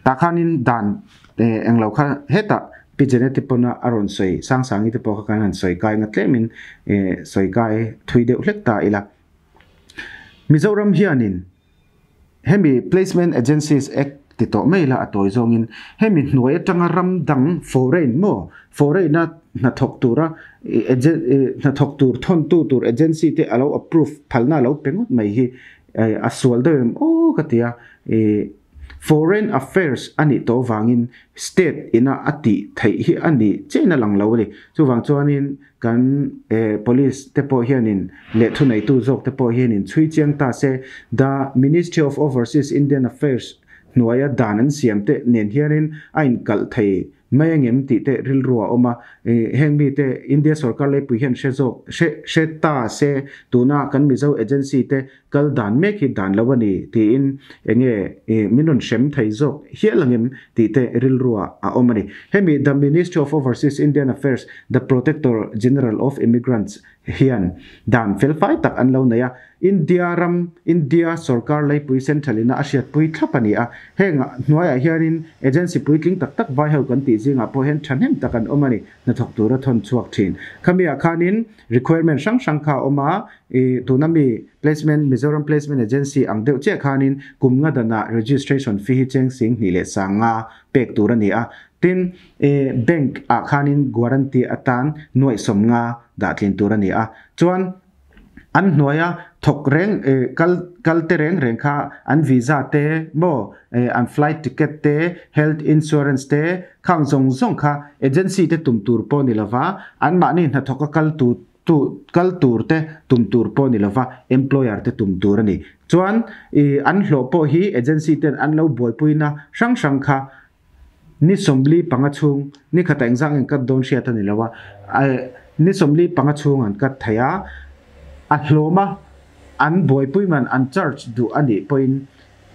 tah khanin dan englo kha hetah Pi Janet-i pawna a rawn sawi Sangsangi te pawh kha kan han sawi kai nga tlemin sawi kai thui deuh hlek ta ila. Mizoram hianin hemi Placement Agencies Act ti tawh mai la a tawi zawngin hemi hnuai atanga ram dang foreign maw foreign a hnathawk tura hnathawk tur thawntu tur agency te a lo approve phalna a lo pe ngawt mai hi a sual deuh em aw ka ti a. Foreign Affairs a nih tawh vangin State ina a tih theih hi a nih chiahin a lang lo a ni. Chuvang chuanin kan Police te pawh hianin leh thuneitu zawk te pawh hianin chhui chiang ta se The Ministry of Overseas Indian Affairs hnuaia dan an siam te nen hianin a inkalh thei mai angem tih te rilru a awm a. Heng mite India sorkar leipui hian hre zawk hre hre ta se tuna kan Mizo agency te Kal dan mek hi dan lo a ni tiin enge min rawn hrem thei zawk hial angem tih te rilruah a awm a ni. Hemi The Ministry of Overseas Indian Affairs, The Protector General of Immigrants hian dan felfai tak an lo nei a, India ram, India sorkar leipui central ina a hriatpui thlap a ni a. Heng hnuaiah hianin agency puitling tak tak vai ho kan tih zingah pawh hian thahnem tak an awm a ni, hnathawk tura thawn chhuak thin. Khamiah khanin requirement hrang hrang kha a awm a, I tuna mi Placement, Mizoram Placement Agency ang deuh chiah khanin kum nga danah registration fee hi cheng sing hnih leh sang nga pek tur a ni a. Tin, i bank ah khanin guarantee atan nuaih sawm nga dah tlin tur a ni a. Chuan an hnuaia thawk reng kal kal te reng reng kha an visa te maw an flight ticket te health insurance te khang zawng zawng kha agency te tum tur pawh ni lova anmahni hnathawka kal tu Tu kal tur te tum tur pawh ni lova employer te tum tur a ni. Chuan i an hlawh pawh hi agency ten an lo buaipuina hrang hrang kha ni 45 chhung ni khata engzah nge an cut dawn hriat a ni lo a, ni 45 chhung an cut thei a, a hlawma an buaipui man an charge duh a nih pawhin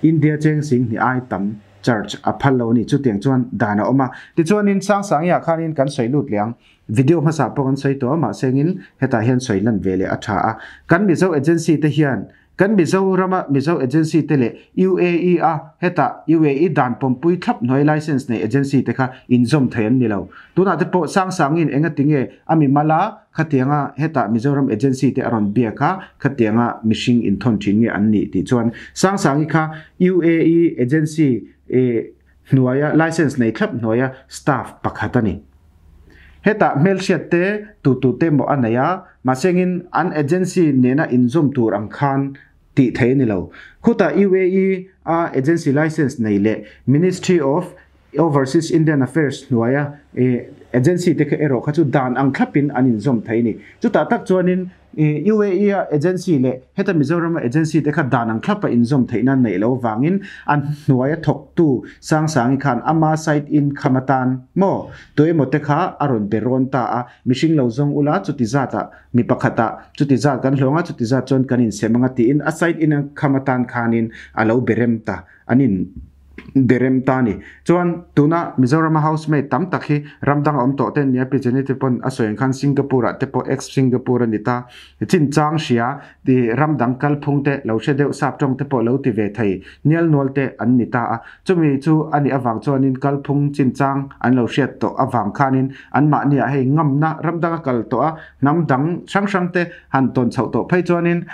India cheng sing hnih ai tam charge a phal lo a ni. Chutiang chuan dan a awm a. Tichuanin Sangsangiah khanin kan sawi lut leh ang. Video hmasa pawh kan sawi tawh a, mahse engin hetah hian sawi lan ve leh a tha a. Kan Mizo agency te hian kan Mizorama Mizo agency te leh UAE a hetah UAE dan pawmpui thlap hnuai license nei agency te kha inzawm thei an ni lo. Tunah te pawh Sangsangin engatinge a mimala khatianga hetah Mizoram agency te a rawn biak a, khatianga mihring inthawn thin nge an nih tih chuan Sangsangi kha UAE agency hnuaia license nei thlap hnuaia staff pakhat a ni. Hetah hmelhriat te tu tu te maw a nei a, mahsengin an agency nena inzawm tur ang khan tih theih a ni lo. Khutah UAE a agency license nei leh Ministry of Overseas Indian Affairs hnuaia Agency te kha erawh kha chu dan ang thlapin an inzawm thei a ni. Chutah tak chuanin UAE a agency leh heta Mizorama agency te kha dan ang thlapa inzawm theihna neih loh avangin a hnuaia thawktu Sangsangi khan ama side income atan maw tuemaw te kha a rawn be rawn ta a, mihring lo zawng ula chuti zatah mi pakhatah chuti zat kan hlawng a, chuti zat chuan kan insem anga tiin a side income atan khanin a lo be rem ta an in Berem ta ni. Chuan tuna Mizorama housemaid tam tak hi ram dang a awm tawh te nia Pi Jenny te pawn a sawi ang khan Singapore ah te pawh ex Singapore a ni ta. Chinchang hria ti ram dang kalphung te lo hre deuh sap tawng te pawh lo ti ve thei nial nual te an ni ta a. Chumi chu a nih avang chuanin kalphung chinchang an lo hriat tawh avang khanin anmahni ah hei ngamna ram dang a kal tawh a hnam dang hrang hrang te han tawn chhoh tawh phei chuanin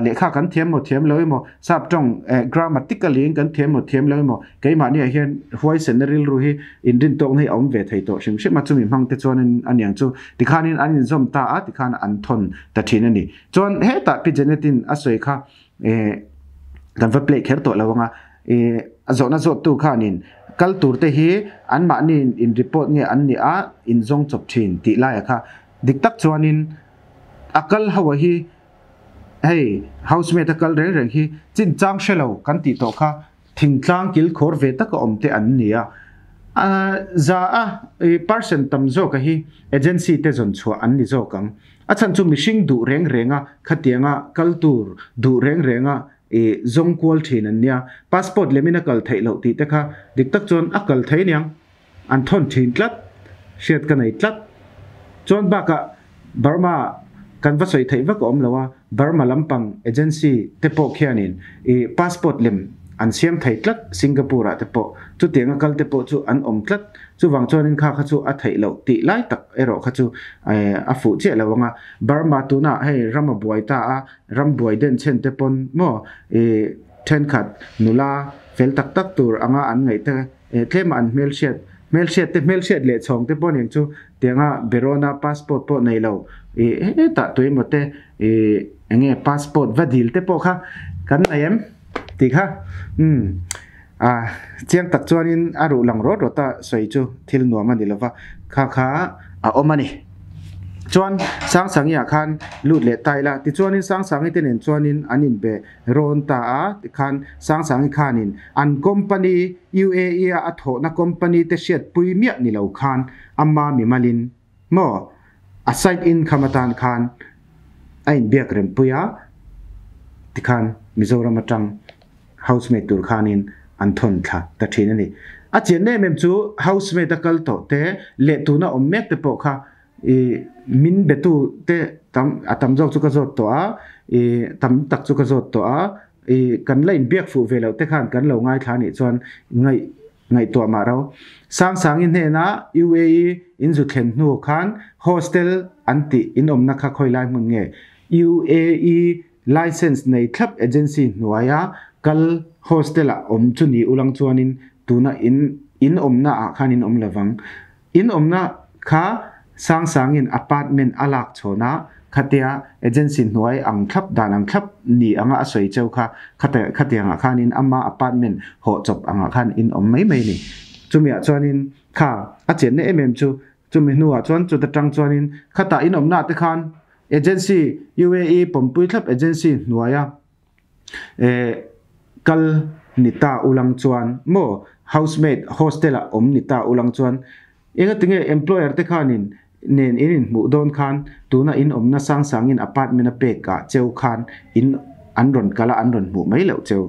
lehkha kan thiam maw thiam lo emaw Sap tawng grammatically in kan thiam maw thiam lo emaw keimahni ah hian huaisenna rilru hi inrintawkna hi a awm ve thei tawh hrim hrim a, chumi hmang te chuanin a niang chu tikhanin an inzawm ta a, tikhan an thawn ta thin a ni. Chuan hetah Pi Janet-in a sawi kha kan va play kher tawh lo ang a, a zawhna zawttu khanin kal tur te hi anmahni in report nge an nih a inzawng chawp thin tih laia kha dik tak chuanin a kal ho a hi Hei housemate a kal reng reng hi chinchang hre lo kan tih tawh kha thingtlang kil khawr ve taka awm te an ni a. Za a percent tam zawka hi agency te zawn chhuah an ni zawk ang. A chhan chu mihring duh reng renga khatianga kal tur duh reng renga zawng kual thin an nia. Passport lemin a kal theih loh tih te kha dik tak chuan a kal thei aniang. An thawn thin tlat, hriat ka nei tlat. Chuan bakah Burma kan va sawi theih vak a awm lo a, Burma lampang agency te pawh khianin i passport lem an siam thei tlat Singapore ah te pawh chutianga kal te pawh chu an awm tlat. Chuvang chuanin kha kha chu a theih loh tih lai tak erawh kha chu a fuh chiah lo ang a. Burma tunah hei ram a buai ta a, ram buai den chhen te pawn maw i thenkhat nula fel tak tak tur anga an ngaih te Tlema an hmelhriat, hmelhriat te hmelhriat leh chhawng te pawh nen chu tianga Berona passport pawh nei lo i hetah tuemaw te i enge passport va dil te pawh kha kan nei em tih kha umm a chiang tak chuanin a ruh lang rawt rawt a sawi chu thil nuam a ni lova kha kha a awm a ni. Chuan Sangsangi ah khan lut leh ta ila tichuanin Sangsangi te nen chuanin an inbe rawn ta a, tikhan Sangsangi khanin an company UAE a a thawhna company te hriatpui miah ni lo khan ama mimalin maw a side income atan khan a inbiak rempui a, tikhan Mizoram atang housemaid tur khanin an thawn thla ta thin a ni. A chian em em chu housemaid a kal tawh te leh tuna awm mek te pawh kha I min betu te tam a tam zawk chu ka zawt tawh a, i tam tak chu ka zawt tawh a, i kan la inbiak fuh ve loh te khan kan lo ngaithla anih chuan ngaih ngaihtuah mah ro. Sangsangi hnena UAE in zu thlen hnu khan hostel an tih in awmna kha khawi lai hmun nge? UAE license nei thlap agency hnuaia kal hostel ah awm chu ni ulang chuanin tuna in in awmna ah khan in awm lovang. In awmna kha Sangsangin apartment a lak chhawn a, khatia agency hnuai ang thlap dan ang thlap ni anga a sawi cheu kha khatiangah khanin ama apartment hawh chawp angah khan in awm mai mai a ni. Chumiah chuanin kha a chenna em em chu chumi hnuah chuan chuta tang chuanin khatah in awmnaah te khan agency UAE pawmpui thlap agency hnuaia kal ni ta ulang chuan maw housemaid hostel ah awm ni ta ulang chuan engatinge employer te khanin nen in inhmuh dawn khan tuna in awmna sang sangin apartment a pek ah cheu khan in an rawn kal a an rawn hmuh mai loh cheu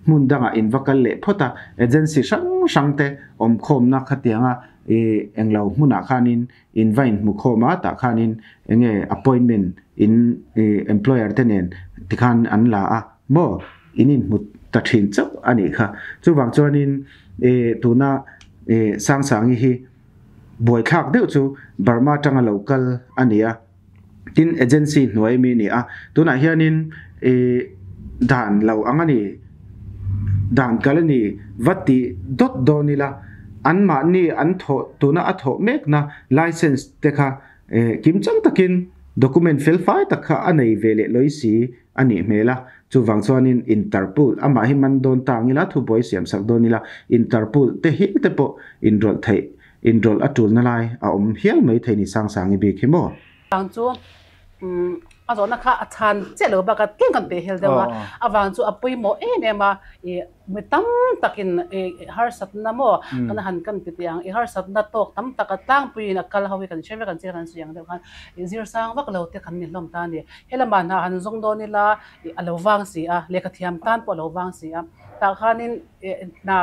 hmun dangah in va kal leh phawt a agency hrang hrang te awm khawmna khatianga ih englo hmunah khanin In va inhmu khawm a, tah khanin enge appointment in employer te nen tikhan an la a maw? In inhmu ta thin chauh a nih kha. Chuvang chuanin tuna Sangsangi hi buaithlak deuh chu Burma atanga lo kal a ni a, tin agency hnuai mi a ni a, tunah hianin dan lo ang a ni. Dan kal a ni va tih dawt dawn ila, anmahni an thawh tuna a thawh mekna license te kha kim chang takin document fel fai tak kha a nei ve leh lawi si a nih hmel a. Chuvang chuanin Interpol amah hi man dawn tang ila, thubuai siam sak dawn ila, Interpol te hil te pawh inrawlh theih. Inrawlh a tulna lai a awm hial mai thei ni Sangsangi bik hi maw? Vang chu a zawhna kha a chhan chiah lo bak a tlem kan peh hel deuh a, a vang chu a pawimawh em em a, ih mi tam takin ih harsatna maw kan han kan ti teh ang, ih harsatna tawk tam tak a tlangpuiin a kal ho hi kan hre vek ang che kan sawi ang deuh khan ih zir sang vak lo te kan ni hlawm ta a ni. Helamah hna han zawng dawn ila ih a lo vang si a, lehkha thiam tan pawh a lo vang si a, tah khanin hna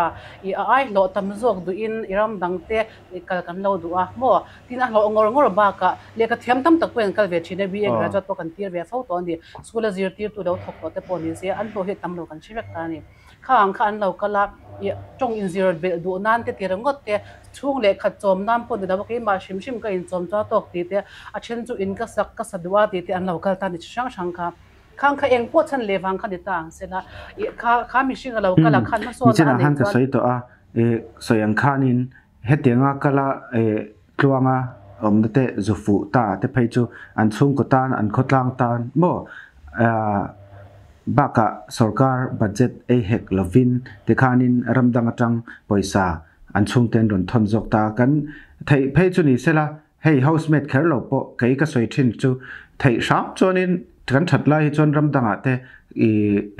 ih a ai hlawh tam zawk duhin i ram dang te ih kal kan lo duh a maw? Tin a hlawh ngawr ngawr bakah lehkha thiam tam tak pawhin an kal ve thin a, BA graduate pawh kan tir ve fo tawh a ni. School a zirtirtu lo thawk tawh te pawh ni se an hlawh hi tam lo kan hre vek ta a ni. Kha ang kha an lo kal a, ih tawng inzir belh duh nan te tir ngawt te, chhung lehkhat chawm nan pawh ni lo a keimah hrim hrim ka inchawm chuan a tawk tih te, a then chu in ka sak ka sa duh a tih te an lo kal ta a ni chi hrang hrang kha. Khang kha eng pawh chhan leh vang kha ni ta ang se la, ih kha kha mihring a lo kal a khan hmasawn a a neih khan ka chuan. Sawi tawh a, ih sawi ang khanin hetianga kala ih tluanga awmna te zu fuh ta te phei chu an chhungkaw tan an khawtlang tan maw ah bakah sorkar budget ei hek lovin tikhanin ram dang atang pawisa an chhungte an rawn thawn zawk ta kan theih phei chu ni sela Hei housemate kher lo pawh kei ka sawi thin chu theih hram chuanin kan that lai hi chuan ram dangah te i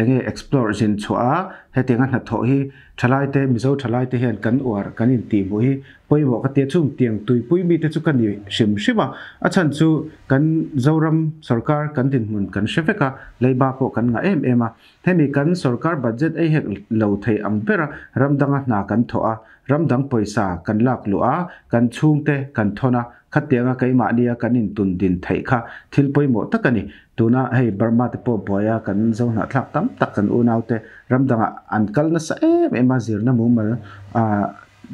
enge explore zin chhuah a, hetianga hnathawh hi thalai te Mizo thalai te hian kan uar kan intih hmuh hi pawimawh ka tia chung tiang tuipui mite chu ka ni hrim hrim a, a chhan chu kan Zoram sorkar kan dinhmun kan hre vek a, leiba pawh kan ngah em em a, hemi kan sorkar budget ei hek lo thei ang bera ram danga hna kan thawh a, Ram dang pawisa kan lak luh a, kan chhungte kan thawn a, khatianga keimahnia kan intun din theih kha thil pawimawh tak a ni. Tuna hei Burma te pawh buaia kan zohnahthlak tam tak kan unaute ram dangah an kal nasa em em a, zirna mumal a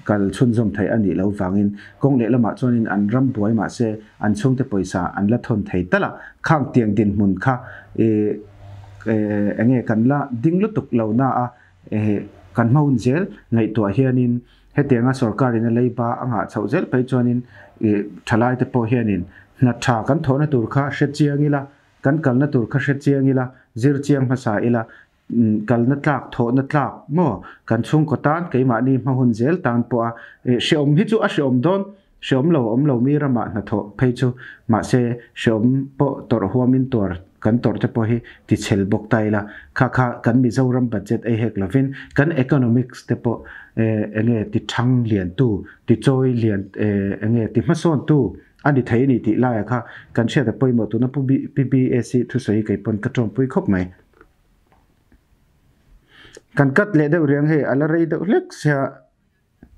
kal chhunzawm theih a nih loh vangin kawng lehlamah chuanin an ram buai mahse an chhungte pawisa an la thawn thei tal a, khang tiang dinhmun kha enge kan la ding lutuk lo na a. Kan hma hun zel ngaihtuah hianin hetianga sorkarin a leiba a nghah chhoh zel phei chuanin thalaite pawh hianin hna tha kan thawhna tur kha hre chiang ila, kan kalna tur kha hre chiang ila, zir chiang hmasa ila, kalna tlak, thawhna tlak maw kan chhungkaw tan keimahni hma hun zel tan pawha hreawm hi chu a hreawm dawn, hreawm lo awm lo mi ramah hnathawh phei chu mahse hreawm pawh tawrh huamin tuar kan tawrh te pawh hi ti chhel bawk ta ila, kha kha kan Mizoram budget ei hek lovin kan economics te pawh enge ti thang lian tu, ti chawi lian enge ti hmasawn tu a ni thei a ni tih laia kha kan hriat a pawimawh tuna Pu PBAC thusawi hi kei pawn ka tawngpui khawp mai. Kan cut leh deuh riang hei a la rei deuh hlek sia.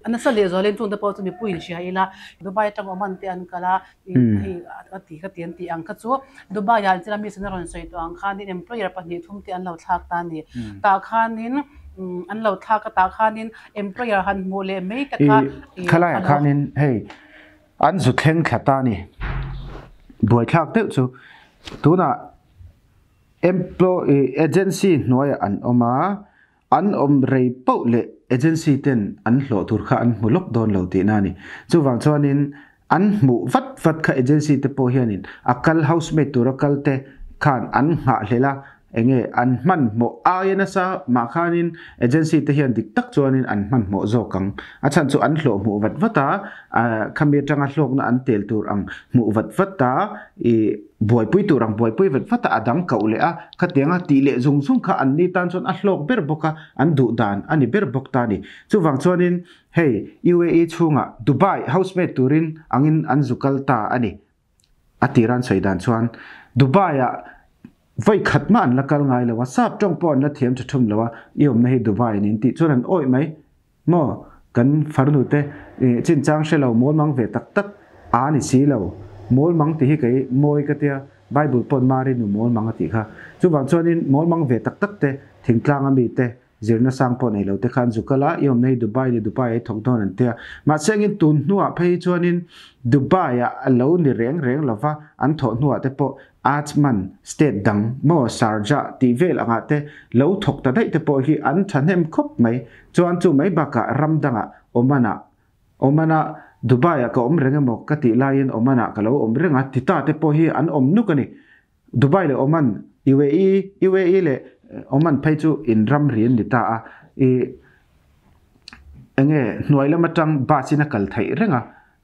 A nasa leh zualin chungte pawh chu mipui in hria ila Dubai atang Oman te an kal a, hei a ti ka ti an tih ang kha chu Dubai ah chila mi sana rawn sawi tawh ang khanin employer pahnih thum te an lo thlak ta a ni. Tah khanin an lo thlak a tah khanin employer han hmuh leh mai te kha I khalaiah khanin hei an zu thleng thla ta a ni. Buaithlak deuh chu tunah employ agency hnuaiah an awm a. An awm rei poh leh agency ten an hlawh tur kha an hmu lawk dawn lo tihna a ni. Chuvang chuanin an hmuh vat vat kha agency te pawh hianin a kal housemaid tura kal te khan an nghahhlelh a, enge an hmanhmawh aia nasa mah khanin agency te hian dik tak chuanin an hmanhmawh zawk ang. A chhan chu an hlawh hmuh vat vat a, khami atanga hlawkna an tel tur ang hmuh vat vat a, ih buaipui tur ang buaipui vat vat a, a dang koh leh a, khatianga tih leh zung zung kha an ni tan chuan a hlawk ber bawk a, an duh dan a ni ber bawk ta a ni. Chuvang chuanin hei UAE chhungah Dubai housemaid turin angin an zu kal ta a ni. A tira an sawi dan chuan Dubai-ah vawi khat mah an la kal ngai lo a, sap tawng pawh an la thiam tha thum lo a, i awmna hi Dubai niin tih chuan an awih mai. Maw kan farnu te chinchang hre lo mawl mang ve tak tak a ni si lo, mawl mang tih hi kei mawi ka tia, Bible pawn Mari nu mawl mang a tih kha. Chuvang chuanin mawl mang ve tak tak te, thingtlang a mi te, zirna sang pawh nei lo te khan zu kal a, i awmna hi Dubai ni Dubai ai thawk dawn an tia. Mahse engin tun hnuah phei hi chuanin Dubai ah a lo ni reng reng lova, an thawh hnuah te pawh Ajman, state dang maw Sharjah tih vel angah te lo thawk ta daih te pawh hi an thahnem khawp mai. Chuan chu mai bakah ram dangah Oman-ah, Oman-ah Dubai-ah ka awm reng emaw ka tih laiin Oman-ah ka lo awm reng a ti ta te pawh hi an awm nuk a ni. Dubai leh Oman, UAE, UAE leh Oman phei chu in ramri an ni ta a, i enge hnuai lam atang bus in a kal theih reng a.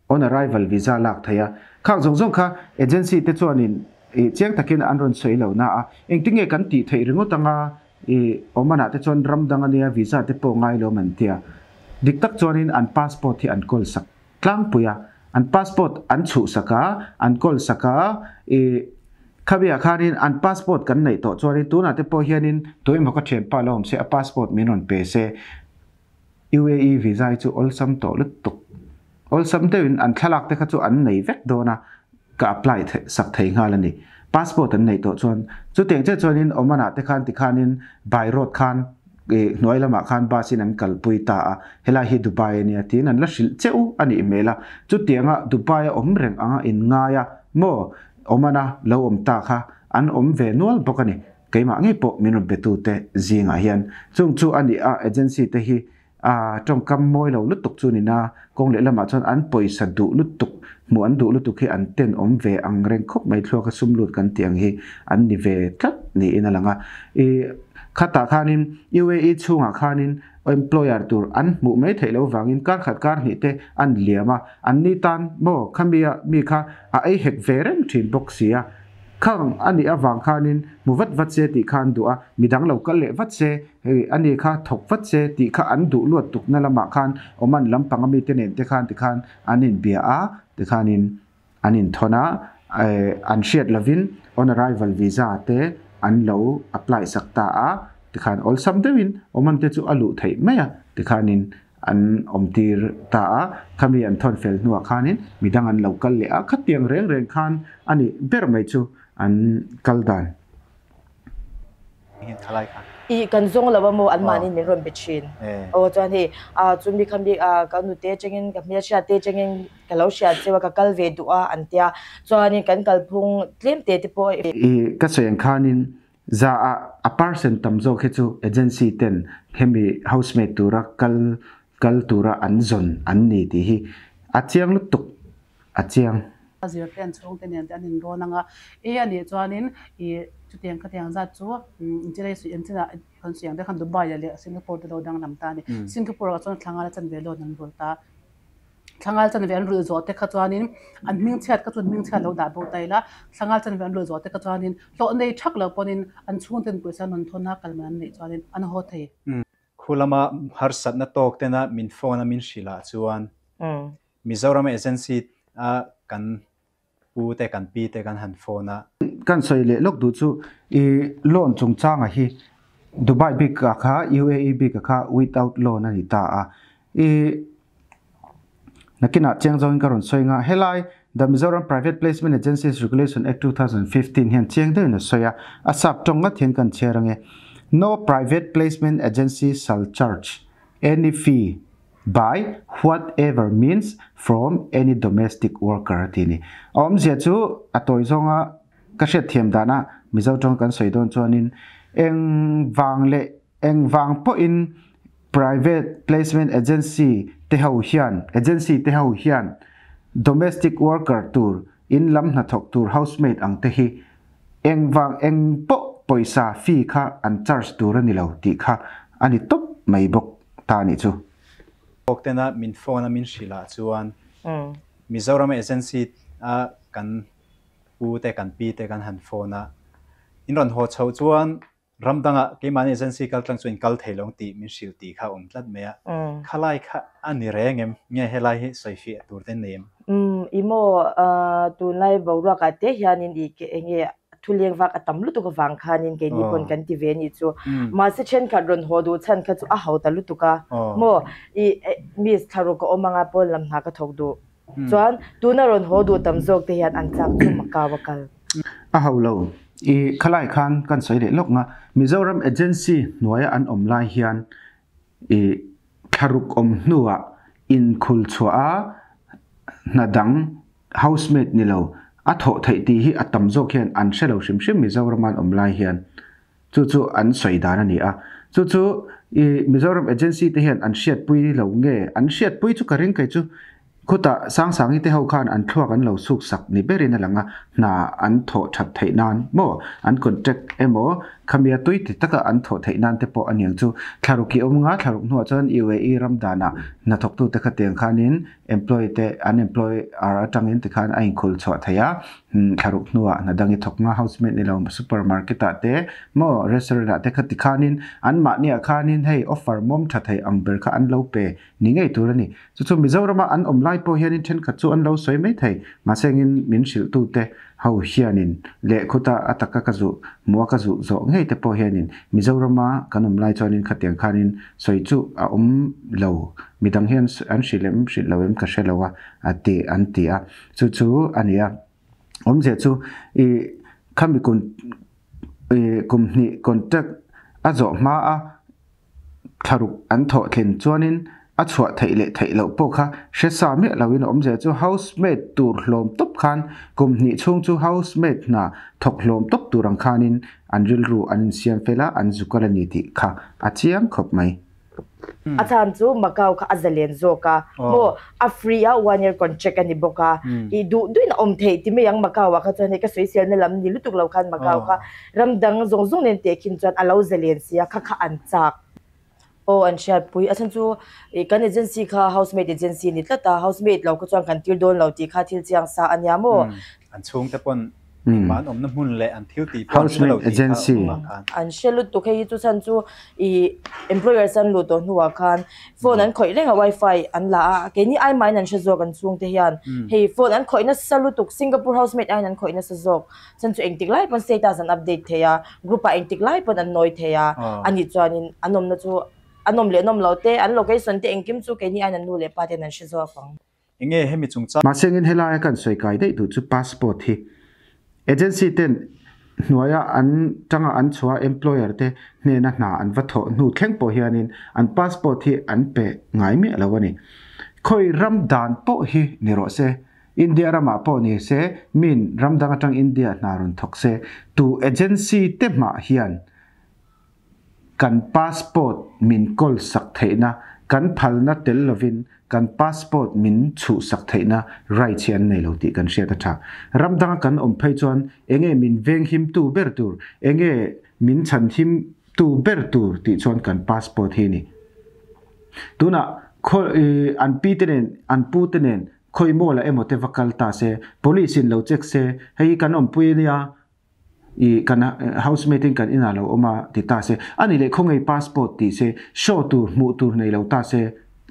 On arrival visa lak theih a. Khang zawng zawng kha agency te chuanin ih chiang takin an rawn sawi lo na a, engtinge kan tih theih ringawt anga ih Oman ah te chuan ram dang ania visa te pawh ngai lo man tia. Dik tak chuanin an passport hi an kawl sak tlangpui a, an passport an chhuh sak a, an kawl sak a, ih khamia khanin an passport kan neih tawh chuanin tunah te pawh hianin tuemaw ka thianpa lo awm se a passport min rawn pe se, UAE visa hi chu awlsam tawh lutuk. Awlsam deuhin an thlalak te kha chu an nei vek dawn a, ka apply sak thei nghal a ni. Passport an neih tawh chuan chutiang chiah chuanin Oman ah te khan tikhanin by road khan ih hnuai lamah khan bus in an kalpui ta a, helai hi Dubai a nia tiin an la hrilh che u a nih hmel a. Chutianga Dubai a awm reng anga in ngai a maw Oman a lo awm ta kha an awm ve nual bawk a ni. Keimah ngei pawh min rawn betute zingah hian chung chu a ni a, agency te hi a tawngkam mawi lo lutuk chu nina kawng leh lamah chuan an pawisa duh lutuk, hmuh an duh lutuk hi an ten awm ve ang reng khawp mai thluaka sum lut kan tih ang hi an ni ve tlat niin a lang a. I khatah khanin UAE chhungah khanin employer tur an hmuh mai theih loh vangin kar khat kar hnih te an liam a, an ni tan maw khamia mi kha a ei hek ve reng thin bawk si a. Khang a nih avang khanin hmu vat vat se tih kha an duh a, midang lo kal leh vat se, hei a ni kha thawk vat se tih kha an duh luat tukna lamah khan Oman lampanga mite nen te khan tikhan an inbia a, tikhanin an inthawn a, an hriat lovin on arrival visa te an lo apply sak ta a, tikhan awlsam deuhin Oman te chu a luh theih mai a, tikhanin An awmtir ta a, khami an thawn fel hnuah khanin midang an lo kal leh a, khatiang reng reng khan a nih ber mai chu an kal dan. I kan zawng lo a maw an mahni min rawn be thin. Aw chuan hei ah chu mi khami ah ka nute atangin ka hmelhriat te atangin ka lo hriat cheu a ka kal ve duh a an tia chuanin kan kalphung tlem te te pawh I ka sawi ang khanin Za ah a percent tam zawk hi chu agency ten hemi housemaid tura kal kal tura an zawn an ni tih hi a chiang lutuk a chiang. A zirte an chhungte nen te an inrawn ang a, e a nih chuanin i chutiang khatiang zat chu inchilei suih an chinah kan suih ang te khan Dubai ah leh Singapore te lo danglam ta a ni. Singapore ah chuan thlangal a chanve loan an rul ta. Thlangal chanve an rulh zawh te kha chuanin an hming chhiat kha chu an hming chhiat lo dah bo ta ila, thlangal chanve an rulh zawh te kha chuanin hlawh nei thak lo pawhin an chhungten pawisa an rawn thawn a, kalman an neih chuanin an haw thei. Khu lama harsatna tawk tena min phone a min hrilh ah chuan Mizoram agency a kan pu te kan pi te kan han phone a. Kan sawi leh lawk duh chu i loan chungchanga hi Dubai bik ah kha UAE bik ah kha without loan a ni ta a, i Nakinah chiang zawngin ka rawn sawi nga, helai The Mizoram Private Placement Agencies Regulation Act 2015 hian chiang deuhin a sawi a, a sap tawng ngat hian kan chhiar ange, No private placement agency shall charge any fee by whatever means from any domestic worker a ti ni. A awmzia chu a tawi zawnga ka hriatthiam dana Mizo tawng kan sawi dawn chuanin eng vang leh Engvang pawhin private placement agency te ho hian agency te ho hian domestic worker tur, in lam hnathawk tur housemaid ang te hi engvang eng pawh pawisa fee kha an charge tur a ni lo tih kha a ni tawp mai bawk ta nih chu. Tawk tena min phone a min hrilh ah chuan Mizoram agency a kan pu te kan pi te kan han phone a, in rawn haw chhoh chuan Ram dangah keimahni agency kal tlang chu in kal thei lo ang tih min hrilh tih kha a awm tlat mai a. Khalai kha a ni reng em? Nge helai hi sawifiah tur te nei em? Umm i maw tunlai boruakah te hianin i ke enge thuleng vak a tam lutuk avang khanin keini pawn kan ti ve anih chu. Mahse thenkhat rawn haw duh chhan kha chu a ho ta lutuk a maw i miss thlaruk ka awm anga pawn lam hna ka thawk duh Chuan tuna rawn haw duh tam zawk te hian an chak chu Macau a kal. A ho lo. I khalai khan kan sawi leh lawk nga, Mizoram agency hnuaia an awm lai hian i thlaruk awm hnuah inkhul chhuah a hna dang housemate ni lo a thawh theih tih hi a tam zawk hian an hre lo hrim hrim Mizorama an awm lai hian. Chu chu an sawi dan a ni a. Chu chu i Mizoram agency te hian an hriatpui lo nge? An hriatpui chu ka ring kei chu. Khutah Sangsangi te ho khan an thluak an lo suk sak ni berin a lang a, hna an thawh that theih nan maw an contract emaw Khamia tui ti taka an thawh theih nan te pawh a niang chu. Thlaruk i awm nga, thlaruk hnuah chuan UAE ram danah hnathawktute kha tiang khanin employee te an employer atangin tikhan a inkhul chhuah thei a, thlaruk hnuah hna dang i thawk nga, housemaid ni lo supermarket ah te maw restaurant ah te kha tikhanin anmahniah khanin hei offer mawm tha thei ang ber kha an lo pe ni ngei tur a ni. Chu chu Mizorama an awm lai pawh hianin thenkhat chu an lo sawi mai thei, mahse engin min hrilhtute ho hianin leh khuta a taka ka zuh hmuha ka zuh zawh ngei te pawh hianin Mizorama kan awm lai chuanin khatiang khanin sawi chu a awm lo, midang hian an hrilh em hrilh lo em ka hre lo a a ti an ti a, chu chu a ni a. Awmzia chu i khami kum i kum hnih contract a zawh hma a thlaruk an thawh thlen chuanin a chhuah theih leh theih loh pawh kha hre sa miah loin a awmzia chu housemaid tur hlawm tawp khan kum hnih chhung chu housemaid hna thawk hlawm tawp tur ang khanin an rilru an insiam fel a, an zu kal a ni tih kha a chiang khawp mai. A chhan chu Macau kha a zalen zawk a, maw a free a one year contract a ni bawk a, i duh duhin a awm theih ti mai ang Macau ah kha chuan hei ka sawiselna lam ni lutuk lo khan Macau kha Ram dang zawng zawng nen teh khin chuan a lo zalen sia kha kha an chak. Aw an hriatpui. A chhan chu ih kan agency kha housemaid agency a ni tlat a, housemaid lo kha chuan kan tir dawn lo tih kha thil chiang sa a nia maw? An chhungte pawn engmah an awmna hmun leh an thil tih pawh an hre lo tih kha awm ah khan. An hre lutuk hei hi chu chhan chu ih employers an luh tawh hnuah khan phone an khawih reng a wifi an la a, keini ai mahin an hre zawk an chhungte hian hei phone an khawih nasa lutuk Singapore housemaid aiin an khawih nasa zawk. Chan chu engtik lai pawn status an update thei a, group ah engtik lai pawn an nawi thei a, anih chuanin an awmna chu an awm leh nawm lo te, an location te engkim chu keini aiin an nu leh pa ten an hre zawk ang. Enge hemi chungchang? Mahse engin helaia kan sawi kai daih duh chu passport hi agency ten hnuaia an tanga an chhuah employer te hnena hna an va thawh hnu thleng pawh hianin an passport hi an pe ngai miah lo a ni. Khawi ram dan pawh hi ni rawh se. India ramah pawh ni se, min ram dang atang India hna rawn thawk se, tu agency te hmah hian kan passport min kawl sak theihna, kan phalna tel lovin kan passport min chhuh sak theihna rights hi an nei lo tih kan hriat a tha. Ram danga kan awm phei chuan enge min venghim tu ber tur, enge min chhanhim tu ber tur tih chuan kan passport hi a ni. Tunah khaw an pi te nen, an pu te nen Khawi maw la emaw te va kal ta se, police in lo check se, hei hi kan awmpui ania, i kan housemate in kan inah lo awm a ti ta se, ani leh khawngei passport ti se, show tur hmuh tur nei lo ta se,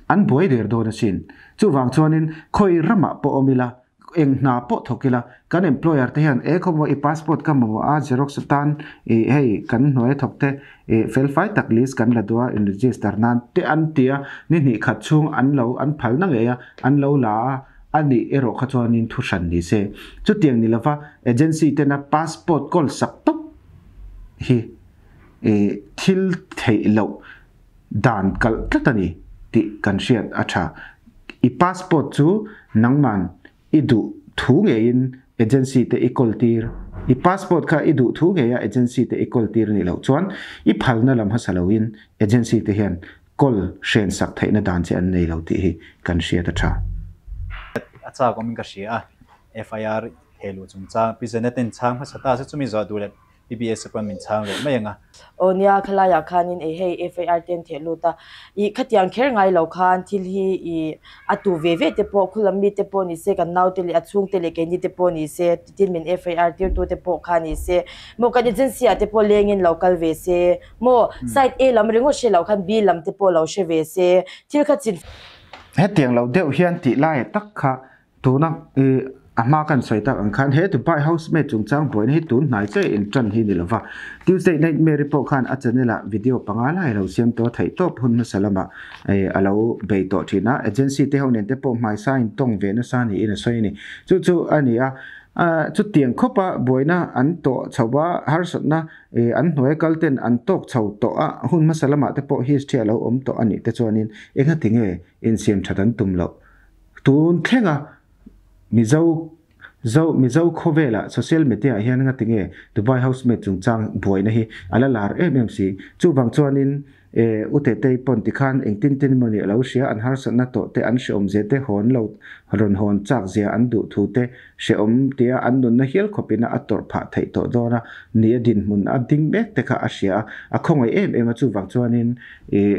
an buai der dawn asin. Chuvang chuanin khawi ramah pawh awm ila, eng hna pawh thawk ila, kan employer te hian e khawmaw i passport ka mamawh a xerox atan i hei kan hnuai thawk te i felfai tak list kan la duh a in register nan te an ti a, ni hnih khat chhung an lo an phal na ngei a, an lo la a, a nih erawh kha chuanin thu hran ni se. Chutiang ni lova agency tena passport kawl sak tawp hi i thil theih loh dan kalh tlat a ni tih kan hriat a tha. I passport chu nangman I duh thu ngeiin agency te i kawl tir. I passport kha i duh thu ngeia agency te i kawl tir a nih loh chuan i phalna lam hmasa loin agency te hian kawl hren sak theihna dan che an nei lo tih hi kan hriat a tha. A chak awmin ka hria a, FIR thehluh chungchang Pi Janet-in chhang hmasa ta se chumi zawh duh leh PBS pawn min chhang leh mai ang a. Aw nia, khalaiah khanin ei hei FIR te an theh lut a, ih khatiang kher ngai lo khan thil hi ih a tu ve ve te pawh khulam mi te pawh ni se, kan naute leh a chhungte leh keini te pawh ni se, tin min FIR tirtu te pawh kha ni se, maw kan agency ah te pawh lengin lo kal ve se, maw side A lam ringawt hre lo khan B lam te pawh lo hre ve se, thil kha chin. Hetiang lo deuh hian tih lai tak kha Tuna i a hma kan sawi tak ang khan he Dubai housemate chungchang buaina hi tun hnai che in tan hi ni lova. Tuesday Nightmare-i pawh khan a channel ah video panga lai a lo siam tawh a, theihtawp hun hmasa lamah a lo bei tawh thin a, agency te ho nen te pawh hmaisa in tawng ve nasa niin a sawi a ni. Chu chu a ni a, chutiang khawpa buaina an tawh chho a, harsatna an hnuai kal ten an tawk chho tawh a, hun hmasa lamah te pawh history a lo awm tawh a nih te chuanin engati nge insiam that an tum loh? Tun thlenga Mizo Zo Mizo khawvelah social media ah hian ngati nge Dubai housemate chungchang buaina hi a la lar em em si. Chuvang chuanin e U Tetei pawn tikhan engtin tin emaw nih a lo hria, an harsatna tawh te an hreawm zia te hawn lo Rawn hawn chak zia an duh thu te hrehawm tia an nunna hial khawpin a tawrh phah theih tawh dawn a ni. A dinhmun a ding mek te kha a hria a, a khawngaih em em a, chuvang chuanin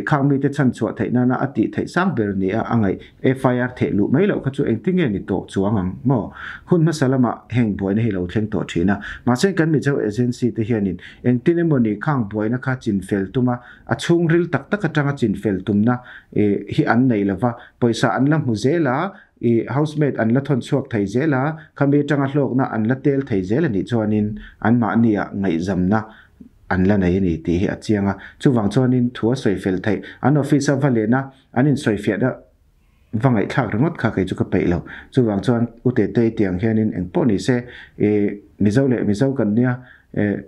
khang mite chhan chhuah theih nana a tih theih sang ber nia a ngaih FIR theh luh mai loh kha chu engtin nge ni tawh chuang ang maw? Hun hmasa lamah heng buaina hi lo thleng tawh thin a, mahse kan Mizo agency te hianin engtin emaw ni khang buaina kha chinfel tum a, a chhungril tak tak atanga chinfel tumna hi an nei lova, pawisa an la hmu zel a, i housemaid an la thawn chhuak thei zel a, khami atanga hlawkna an la tel thei zel a nih chuanin anmahnia ngaihzamna an la nei a ni tih hi a chiang a. Chuvang chuanin thu a sawi fel theih, an office a va lena an insawifiahna va ngaihthlak ringawt kha kei chu ka peih lo. Chuvang chuan U Tetei tiang hianin eng pawh ni se, i Mizo leh Mizo kan nia,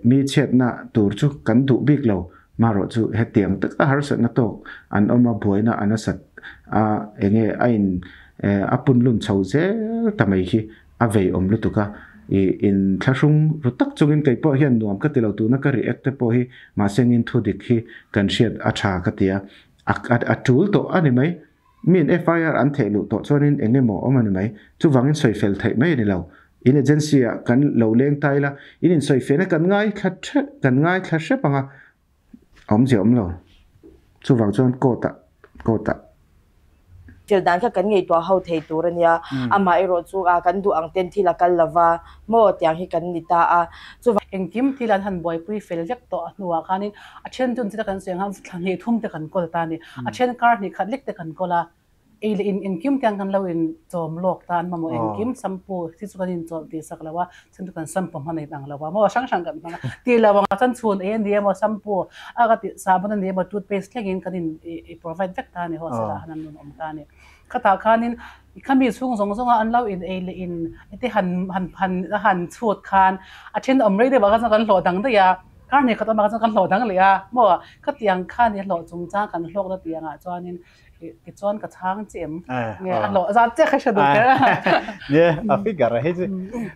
mi chhiatna tur chu kan duh bik lo. Marawh chu hetiang taka harsatna tawk an awm a, buaina a nasat a, enge a in a punlun chho zel ta mai hi a vei awm lutuk a. I inthlahrung ru tak chungin kei pawh hian nuam ka ti lo, tuna ka react te pawh hi mahsengin thudik hi kan hriat a tha ka ti a. A tul tawh a ni mai. Miin FIR an theh luh tawh chuanin eng emaw awm a ni mai. Chuvangin sawi fel theih mai a ni lo. In agency ah kan lo leng ta ila, in insawi felna kan ngaithla hrep, kan ngaithla hrep ang a, awmzia awm lo. Chuvang chuan court ah, court ah. Thil dan kha kan ngaihtuah ho thei tur a nia. Amaherawh chu a kan duh ang ten thil a kal lova maw tiang hi kan ni ta a. Chuvang. Engkim thil an han buaipui fel vek tawh a hnuah khanin A then chun chita kan sawi ang khan thla hnih thum te kan kawl ta a ni. A then kar hnih khat lek te kan kawl a. Ei leh in engkim te an kan lo in chawm lawk ta an mamawh engkim shampoo hi chu kan in chawlh tih sak lo a, then chu kan shampoo hman a in ang lo a maw hrang hrang kan hmang a. Tih lo ang chuan chhun ei a ni emaw shampoo a ka tih sahbawn a ni emaw toothpaste thleng in kan in i provide vek ta a ni hostel ah khan an rawn awm ta a ni. Khatah khanin khami chhung zawng zawng a an lo in ei leh in te han han han han chhut khan a then awm rei deuh ah khan chuan kan hlawh dang daih a. Kar hnih khat awmah chuan kan hlawh dang leh a, maw khatiang khan i hlawh chungchang kan hlawkna tih angah chuanin tichuan ka chhang che em? Nge a hlawh zat chiah kha hre duh kher a. Nge a figure hei chu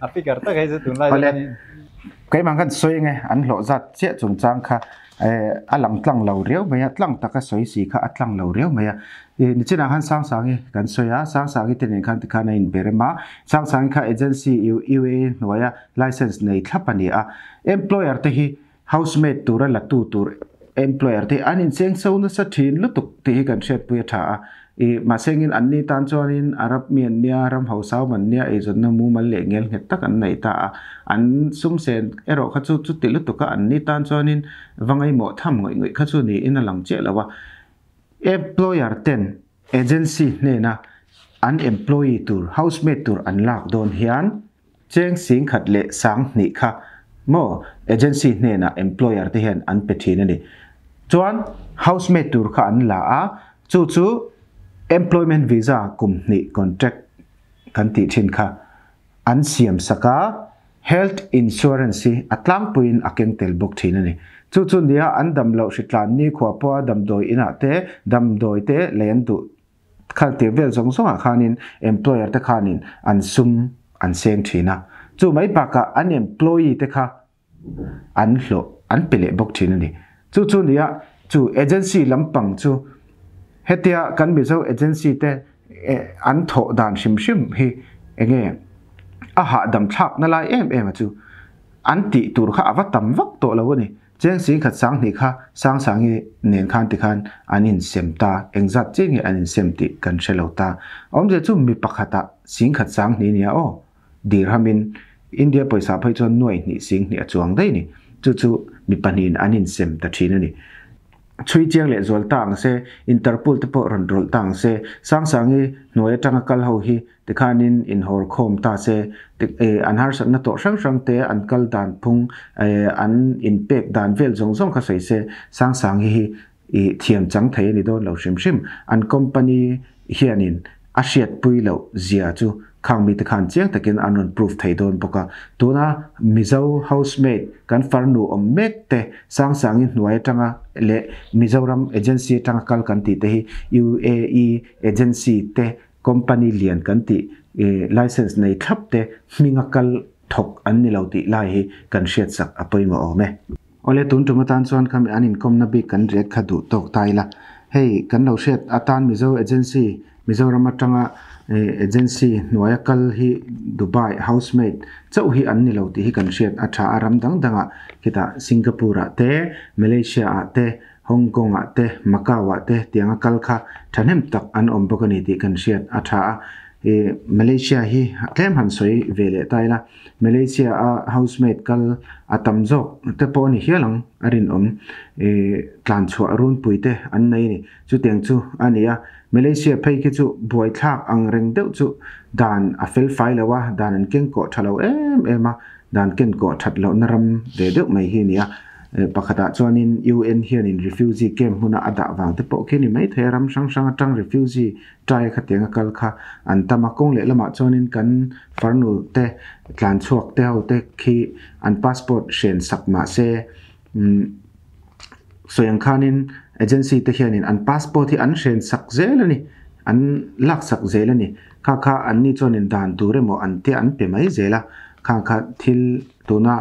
a figure tak hei chu tunlai chuan in. Keimah khan sawi nge an hlawh zat chiah chungchang kha a lang tlang lo riau mai a, tlang taka sawi si kha a tlang lo riau mai a. Nichinah khan Sangsangi kan sawi a, Sangsangi te nen khan tikhan a inbe rem a, Sangsangi kha agency UAE hnuaia license nei thlap a ni a, Employer te hi housemaid tura la tu tur employer te hi an incheng so nasa thin lutuk tih hi kan hriatpui a tha a. I mahsengin an ni tan chuanin Arab mi an nia, ram hausau an nia, eizawnna mumal leh ngel nghet tak an nei ta a. An sumsen erawh kha chu chuti lutuk a an ni tan chuanin va ngaimawh tham ngawih ngawih kha chu niin a lang chiah lo a. Employer ten agency hnena an employee tur housemaid tur an lak dawn hian Cheng sing khat leh sang hnih kha maw agency hnenah employer te hian an pe thin a ni. Chuan housemaid tur kha an la a, chu chu employment visa kum hnih contract kan tih thin kha an siam sak a, health insurance hi a tlangpuiin a keng tel bawk thin a ni. Chu chu nia an dam loh hritlan nikhua pawha damdawi inah te damdawi te lei an duh Kha tir vel zawng zawngah khanin employer te khanin an sum an seng thin a, chu mai bakah an employee te kha an hlawh an pe leh bawk thin a ni. Chu chu nia chu agency lampang chu hetia kan Mizo agency te an thawh dan hrim hrim hi enge a hahdam thlakna lai em em a chu an tih tur kha a va tam vak tawh lo a ni. Cheng sing khat sang hnih kha sang sangi nen khan tikhan an insem ta, engzat chiah nge an insem tih kan hre lo ta. Awmzia chu mi pakhatah sing khat sang hnih nia aw, dirhamin India pawisa phei chuan nuai hnih sing hnih a chuang daih ni. Chu chu mi pahnihin an insem ta thin a ni. Chhui chiang leh zual ta ang se, Interpol te pawh rawn rawlh ta ang se, sang sangi hnuai atanga kal ho hi Tikhanin inhawr khawm ta se, an harsatna tawh hrang hrang te, an kal dan phung, an inpek dan vel zawng zawng kha sawi se, Sangsang hi hi i thiam chang thei a ni dawn lo hrim hrim. An company hianin a hriatpui loh zia chu khang mite khan chiang takin an rawn proof thei dawn bawk a. Tuna Mizo housemaid kan farnu awm mek te Sangsangi hnuai atanga leh Mizoram agency atanga kal kan tih te hi UAE agency te Company lian kan tih license nei thlap te hminga kal thawk an ni lo tih lai hi kan hriat sak a pawimawh awm e. Awle tun tum atan chuan khami an inkawmna bik kan riat kha duh tawk ta ila. Hei kan lo hriat atan Mizo Agency Mizoram atanga Agency hnuaia kal hi Dubai housemaid chauh hi an ni lo tih hi kan hriat a tha a, ram dang dangah khitah Singapore ah te, Malaysia ah te, Hong Kong ah te, Macau ah te tianga kal kha thahnem tak an awm bawk a ni tih kan hriat a tha a. Malaysia hi tlem han sawi ve leh ta ila, Malaysia a housemaid kal a tam zawk te pawh a ni hial ang a rinawm. Tlan chhuah runpui te an nei a ni. Chutiang chu a ni a, Malaysia phei khi chu buaithlak ang reng deuh chu dan a fel fai lo a, dan an keng kawh tha lo em em a, dan ken kawh that lohna ram ve deuh mai hi a ni a. Pakhatah chuanin UN hianin refugee camp hmuna a dah vang te pawh khi a ni maithei a, ram hrang hrang atang refugee tai khatiang a kal kha an tam a, kawng lehlamah chuanin kan farnu te tlan chhuak te ho te khi an passport hren sak mahse Sawi ang khanin agency te hianin an passport hi an hren sak zel a ni, an lak sak zel a ni. Kha kha anni chuanin dan tur emaw an te an pe mai zel a, kha kha thil tuna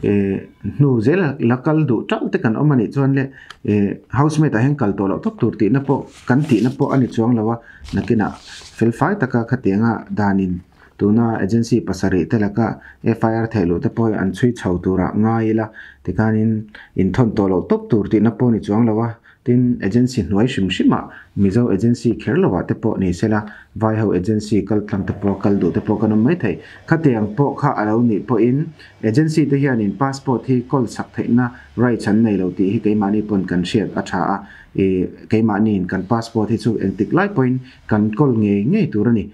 eh hnu zel la kal duh teuh te kan awm a nih chuan le eh housemate ah hian kal tawh loh tawp tur tihna pawh kan tihna pawh a ni chuang lo a, nakinah felfai taka khatianga danin Tuna agency pasarih te laka FIR theih luh te pawh hi an chhui chho turah ngai ila, tikhanin inthawn tawh loh tawp tur tihna pawh ni chuang lo a, tin agency hnuai hrim hrimah Mizo agency kher lovah te pawh ni sela, vai ho agency kal tlang te pawh kal duh te pawh kan awm mai thei. Khatiang pawh kha a lo nih pawhin agency te hianin passport hi kawl sak theihna rights an nei lo tih hi keimahni pawn kan hriat a tha a, ih keimahniin kan passport hi chu engtik lai pawhin kan kawl ngei ngei tur a ni.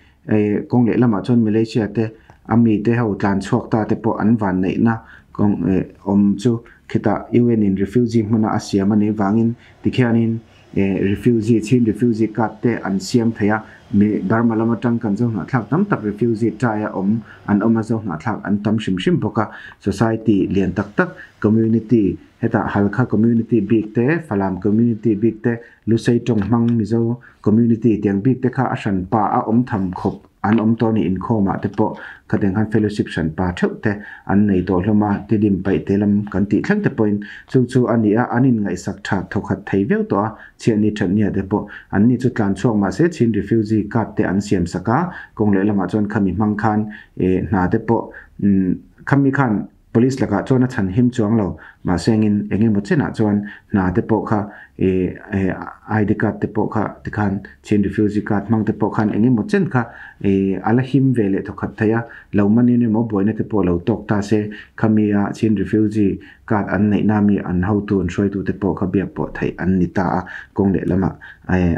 Kawng lehlamah chuan Malaysia te a mite ho tlan chhuak ta te pawh an van neihna kawng awm chu khitah UN in refugee hmuna a siam a nih vangin tikhianin refugee chin refugee card te an siam thei a, mi Burma lam atang kan zo hnahthlak tam tak refugee try a awm an awm a zo hnahthlak an tam hrim hrim bawk a, society lian tak tak community hetah Halkha community bik te Falam community bik te Lusei tawng hmang Mizo Community tiang bik te kha a hran pa a awm tham khawp an awm tawh a ni inkhawm ah te pawh khatiang khan fellowship hran pa theuh te an nei tawh hlawm a tidim paih te lam kan tih thleng te pawhin chu chu a ni a an in ngaihsak tha thawkhat thei viau tawh a chhiatni thatnia te pawh an ni chu tlan chhuak mahse chin refugee card te an siam sak a kawng leh lamah chuan khami hmang khan eh hna te pawh umm khami khan Police lakah chuan a chhan him chuang lo, mahse engin eng emaw chenah chuan hna te pawh kha ih ID card te pawh kha tikhan Chin refugee card hmang te pawh khan eng emaw chen kha ih a la him ve leh thawkhat thei a, lo manin emaw buaina te pawh lo tawk ta se khami a Chin refugee card an neihna mi an hotu an hruaitu te pawh kha biak pawh theih an ni ta a, kawng lehlamah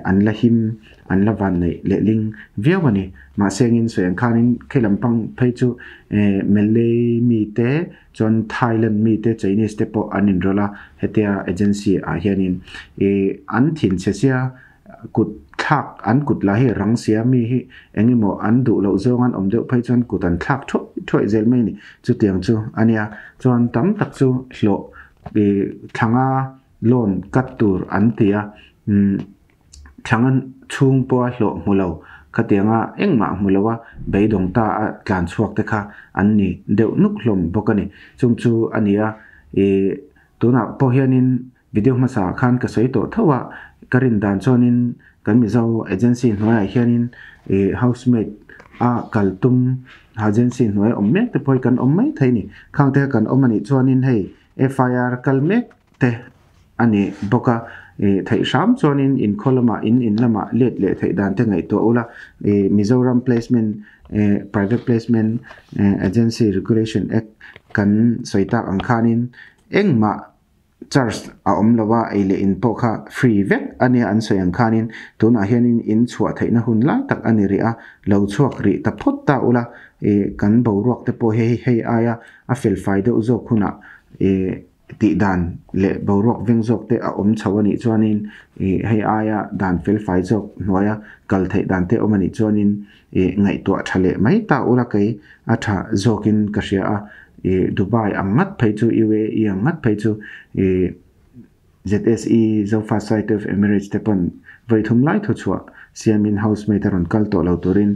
an la him an la van neih lehling viau a ni. Mahse engin sawi ang khanin khi lampang phei chu eh Malay mi te chuan Thailand mi te Chinese te pawh an inrawlh a, hetia agency ah hianin ih an thinchhe sia kut thlak an kut lah hi rang sia mi hi eng emaw an duh loh zawng an awm deuh phei chuan kut an thlak thuai thuai zel mai a ni. Chutiang chu a nia chuan tam tak chu hlawh ih thlanga loan cut tur an ti a umm. Thlangan chhung pawha hlawh hmu lo, khatianga engmah hmu lo a beidawng ta a tlan chhuak te kha an ni deuh nuk hlawm bawk a ni. Chung chu a ni a, ih tunah pawh hianin video hmasa ah khan ka sawi tawh tho a, ka rin dan chuanin kan Mizo agency hnuaiah hianin ih housemaid a kal tum agency hnuai awm mek te pawh hi kan awm mai thei a ni. Khang te kha kan awm a nih chuanin hei FIR kal mek te a ni bawk a, ih theih hram chuanin inkhaw lamah in in lamah let leh theih dan te ngaihtuah ula, ih Mizoram placement eh private placement eh agency regulation act kan sawi tak ang khanin engmah charge a awm lo a, ei leh in pawh kha free vek a nia an sawi ang khanin tunah hianin in chhuah theihna hun lai tak a ni rih a, lo chhuak rih ta phawt ta ula, ih kan boruak te pawh hei hei aia a felfai deuh zawk hunah ih Tih dan leh boruak veng zawk te a awm chho a nih chuanin ih hei aia dan felfai zawk hnuaia kal theih dan te awm a nih chuanin ih ngaihtuah tha leh mai ta ula kei a tha zawkin ka hria a, ih Dubai ang ngat phei chu UAE ang ngat phei chu ih ZSE Zofa Society of Emirates te pawn vawi thum lai thu chhuah siamin housemate a rawn kal tawh lo turin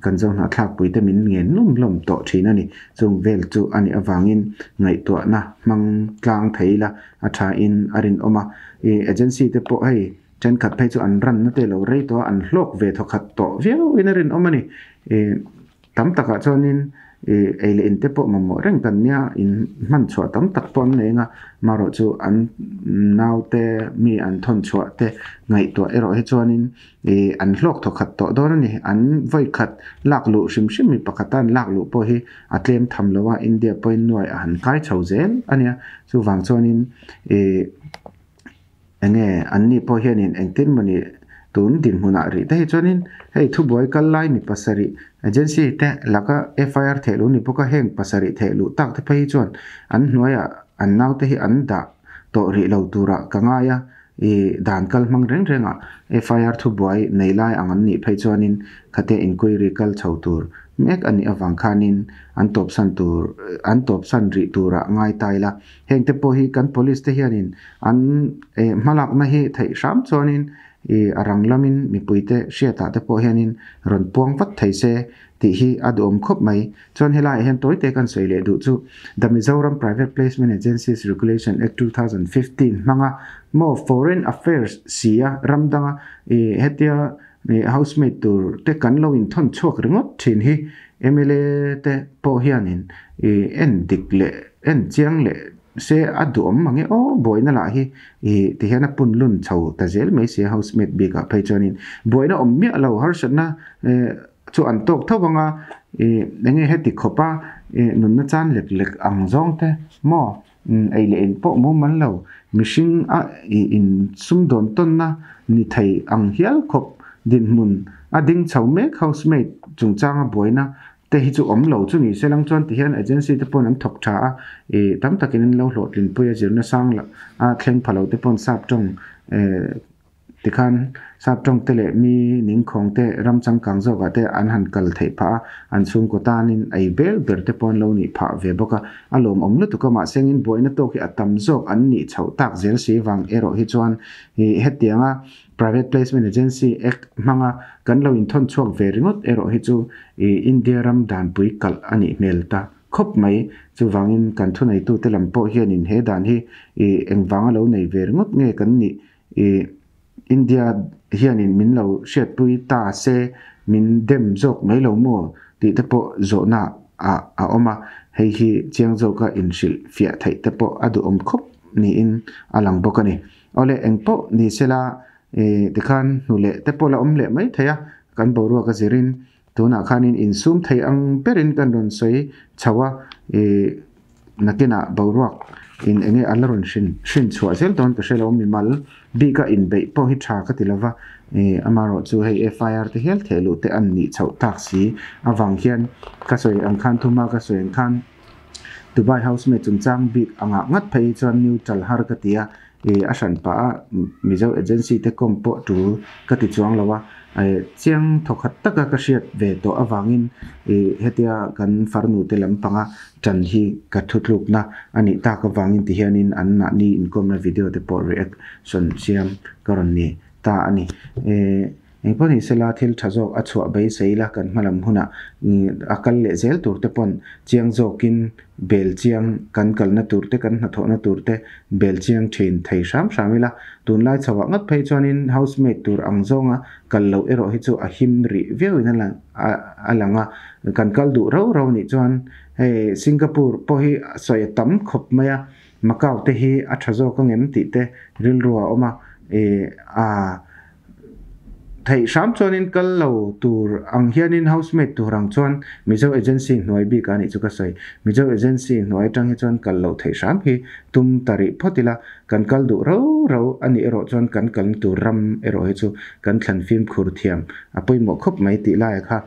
kan zo hnahthlakpui te min ngen lawm lawm tawh thin a ni. Chung vel chu a nih avangin ngaihtuahna hmang tlang thei ila a thain a rinawm a. Ih agency te pawh hei Thenkhat phei chu an ranna te lo rei tawh a, an hlawk ve thawkhat tawh viau in a rinawm a ni. Ih tam takah chuanin ih ei leh in te pawh mamawh reng kan nia, in hman chhuah tam tak pawh an nei ang a, marawh chu an naute mi an thawn chhuah te ngaihtuah erawh hi chuanin ih an hlawk thawkhat tawh dawn a ni. An vawi khat lak luh hrim hrim mi pakhata an lak luh pawh hi a tlem tham lo a, India pawhin nuai a han kai chho zel a nia, chuvang chuanin ih. Enge anni pawh hianin engtin mawni tun dinhmunah rih te hi chuanin hei thubuai kal lai mi pasarih agency te laka FIR theh luh ni bawk a, heng pasarih theh luh tak te phei hi chuan an hnuaiah an naute hi an dah tawh rih lo turah ka ngai a, ih dan kal hmang reng rengah FIR thubuai nei lai ang an nih phei chuanin khatia inquiry kal chho tur mek a nih avang khanin an tawpsan tur an tawpsan rih turah ngai ta ila. Heng te pawh hi kan police te hianin an hmalakna hi theih hram chuanin ih a rang lamin mipui te hriatah te pawh hianin rawn puang vat thei se tih hi a duhawm khawp mai. Chuan helaiah hian tawite kan sawi leh duh chu The Mizoram Private Placement Agencies Regulation Act 2015 hmanga maw Foreign Affairs si a ram danga ih hetia ih housemaid tur te kan lo inthawn chhuak ringawt thin hi mla te pawh hianin ih en dik leh En chiang leh se a duhawm mang e aw, buaina lah hi ih ti hian a pun lun chho ta zel mai sia housemate bikah phei chuanin buaina awm miah lo harsatna eh chu an tawk tho vang a ih enge heti khawp a ih nunna chan lek lek ang zawng te maw ei leh in pawh mumal lo mihring a ih in sumdawn tawnna ni thei ang hial khawp dinhmun a ding chho mek housemate chungchanga buaina te hi chu awm lo chu ni se lang chuan tihian agency te pawn an thawk tha a, ih tam takin an lo hlawhtlin pui a zirna sang lah a thleng pha lo te pawn sap tawng eh tikhan sap tawng te leh mi ningkhawng te ram changkang zawkah te an han kal theih phah a, an chhungkaw tanin ei bel ber te pawh an lo nih phah ve bawk a, a lawmawm lutuk a mahse engin buaina tawk hi a tam zawk an nih chhoh tak zel si vang erawh hi chuan ih hetianga Private Placement Agency Act hmanga kan lo inthawn chhuak ve ringawt erawh hi chu India ram danpui kalh a nih hmel ta khawp mai. Chuvangin kan thuneitute lam pawh hianin he dan hi engvanga lo nei ve ringawt nge kan nih India hianin min lo hriatpui ta se min dem zawk mai lo maw tih te pawh zawhna ah a awm a, hei hi chiang zawka inhrilh fiah theih te pawh a duhawm khawp niin a lang bawk a ni. Awle engpawh ni sela ih tikhan hnu leh te pawh la awm leh mai thei a, kan boruak a zirin tunah khanin insum thei ang berin kan rawn sawi chho a, ih nakinah boruak in enge a la rawn hrin hrin chhuah zel dawn ka hre lo, mimal bika inbeih pawh hi tha ka ti lova, ih amaherawh chu hei FIR te hial theh luh te an nih chhoh tak si avang hian ka sawi ang khan thuma ka sawi ang khan Dubai housemaid chungchang bik angah ngat phei hi chuan neutral har ka ti a, Ih a hran pah a, Mizo agency te kawm pawh tul ka ti chuang lo a, chiang thawkhat taka ka hriat ve tawh avangin ih hetia kan farnu te lampanga tan hi ka thutlukna a nih tak avangin ti hianin an mahni inkawmna video te pawh reaction siam ka rawn ni ta a ni. Ih. Engpawh ni sela thil tha zawk a chhuah beisei la kan hmalam hunah a kal leh zel tur te pawn chiang zawkin bel chiang kan kalna tur te kan hnathawhna tur te bel chiang thin thei hram hram ila tunlai chhoah ngat phei chuanin housemaid tur ang zawnga kal loh erawh hi chu a him rih viau in a lang a, kan kal duh rau rau nih chuan hei Singapore pawh hi sawi a tam khawp mai a, Macau te hi a tha zawk angem tih te rilru a awm a, ih a. Theih hram chuanin kal lo tur ang hianin housemaid tur ang chuan Mizo agency hnuai bik a nih chu ka sawi. Mizo agency hnuai atang hi chuan kal loh theih hram hi tum ta rih phawt ila, kan kal duh rau rau a nih erawh chuan kan kalna tur ram erawh hi chu kan thlan fimkhur thiam a pawimawh khawp mai tih laia kha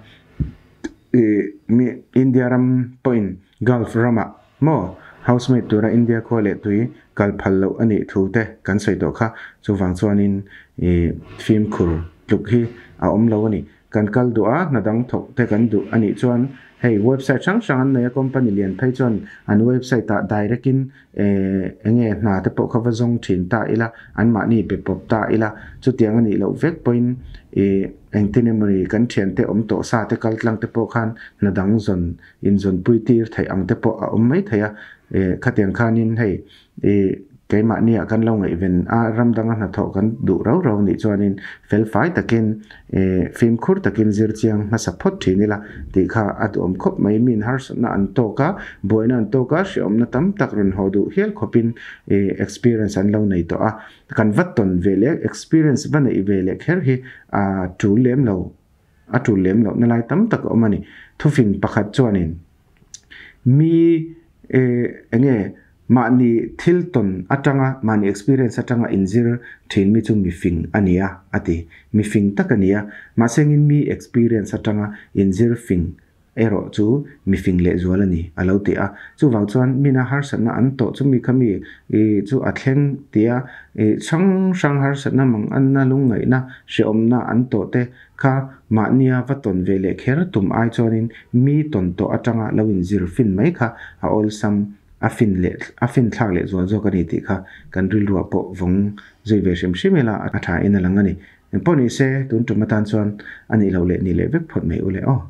ih mi India ram pawhin Gulf ramah Maw? Housemaid tura India khua leh tui kal phal loh a nih thu te kan sawi tawh kha. Chuvang chuanin ih fimkhur tluk hi a awm lo a ni. Kan kal duh a, hna dang thawk te kan duh a nih chuan hei website hrang hrang an nei a, company lian phei chuan an website ah direct in eh enge hna te pawh kha va zawng thin ta ila, anmahni be pawp ta ila, chutiang a nih loh vek pawhin ih engtin emawni kan thiante awm tawh sa te kal tlang te pawh khan hna dang zawn inzawnpui tir theih ang te pawh a awm mai thei a, eh khatiang khanin hei ih Keimahnia kan lo ngaihven a, ram danga hnathawh kan duh rau rau nih chuanin fel fai takin fimkhur takin zir chiang hmasa phawt thin ila tih kha a duhawm khawp mai. Miin harsatna an tawk a, buaina an tawk a, hrehawmna tam tak rawn haw duh hial khawpin experience an lo nei tawh a. Kan va tawn ve leh experience va neih ve leh kher hi a tul lem lo, a tul lem lohna lai tam tak a awm a ni. Thufing pakhat chuanin mi enge Mahni thil tawn atanga, mahni experience atanga inzir thin mi chu mifing a ni a, a ti. Mifing tak a ni a, mahsengin mi experience atanga inzir fing erawh chu mifing lehzual a ni, a lo ti a. Chuvang chuan mina harsatna an tawh chu mi kha mi chu a thleng tia hrang hrang harsatna manganna, lungngaihna, hrehawmna an tawh te kha mahnia va tawn ve leh kher tum ai chuanin mi tawn tawh atanga lo inzir fin mai kha a awlsam A fin leh a fin thlak leh zual zawk a ni tih kha kan rilruah pawh vawng zui ve hrim hrim ila a tha in a lang a ni. Engpawh ni se tun tum atan chuan a nih loh leh ni leh vek phawt mai u le aw.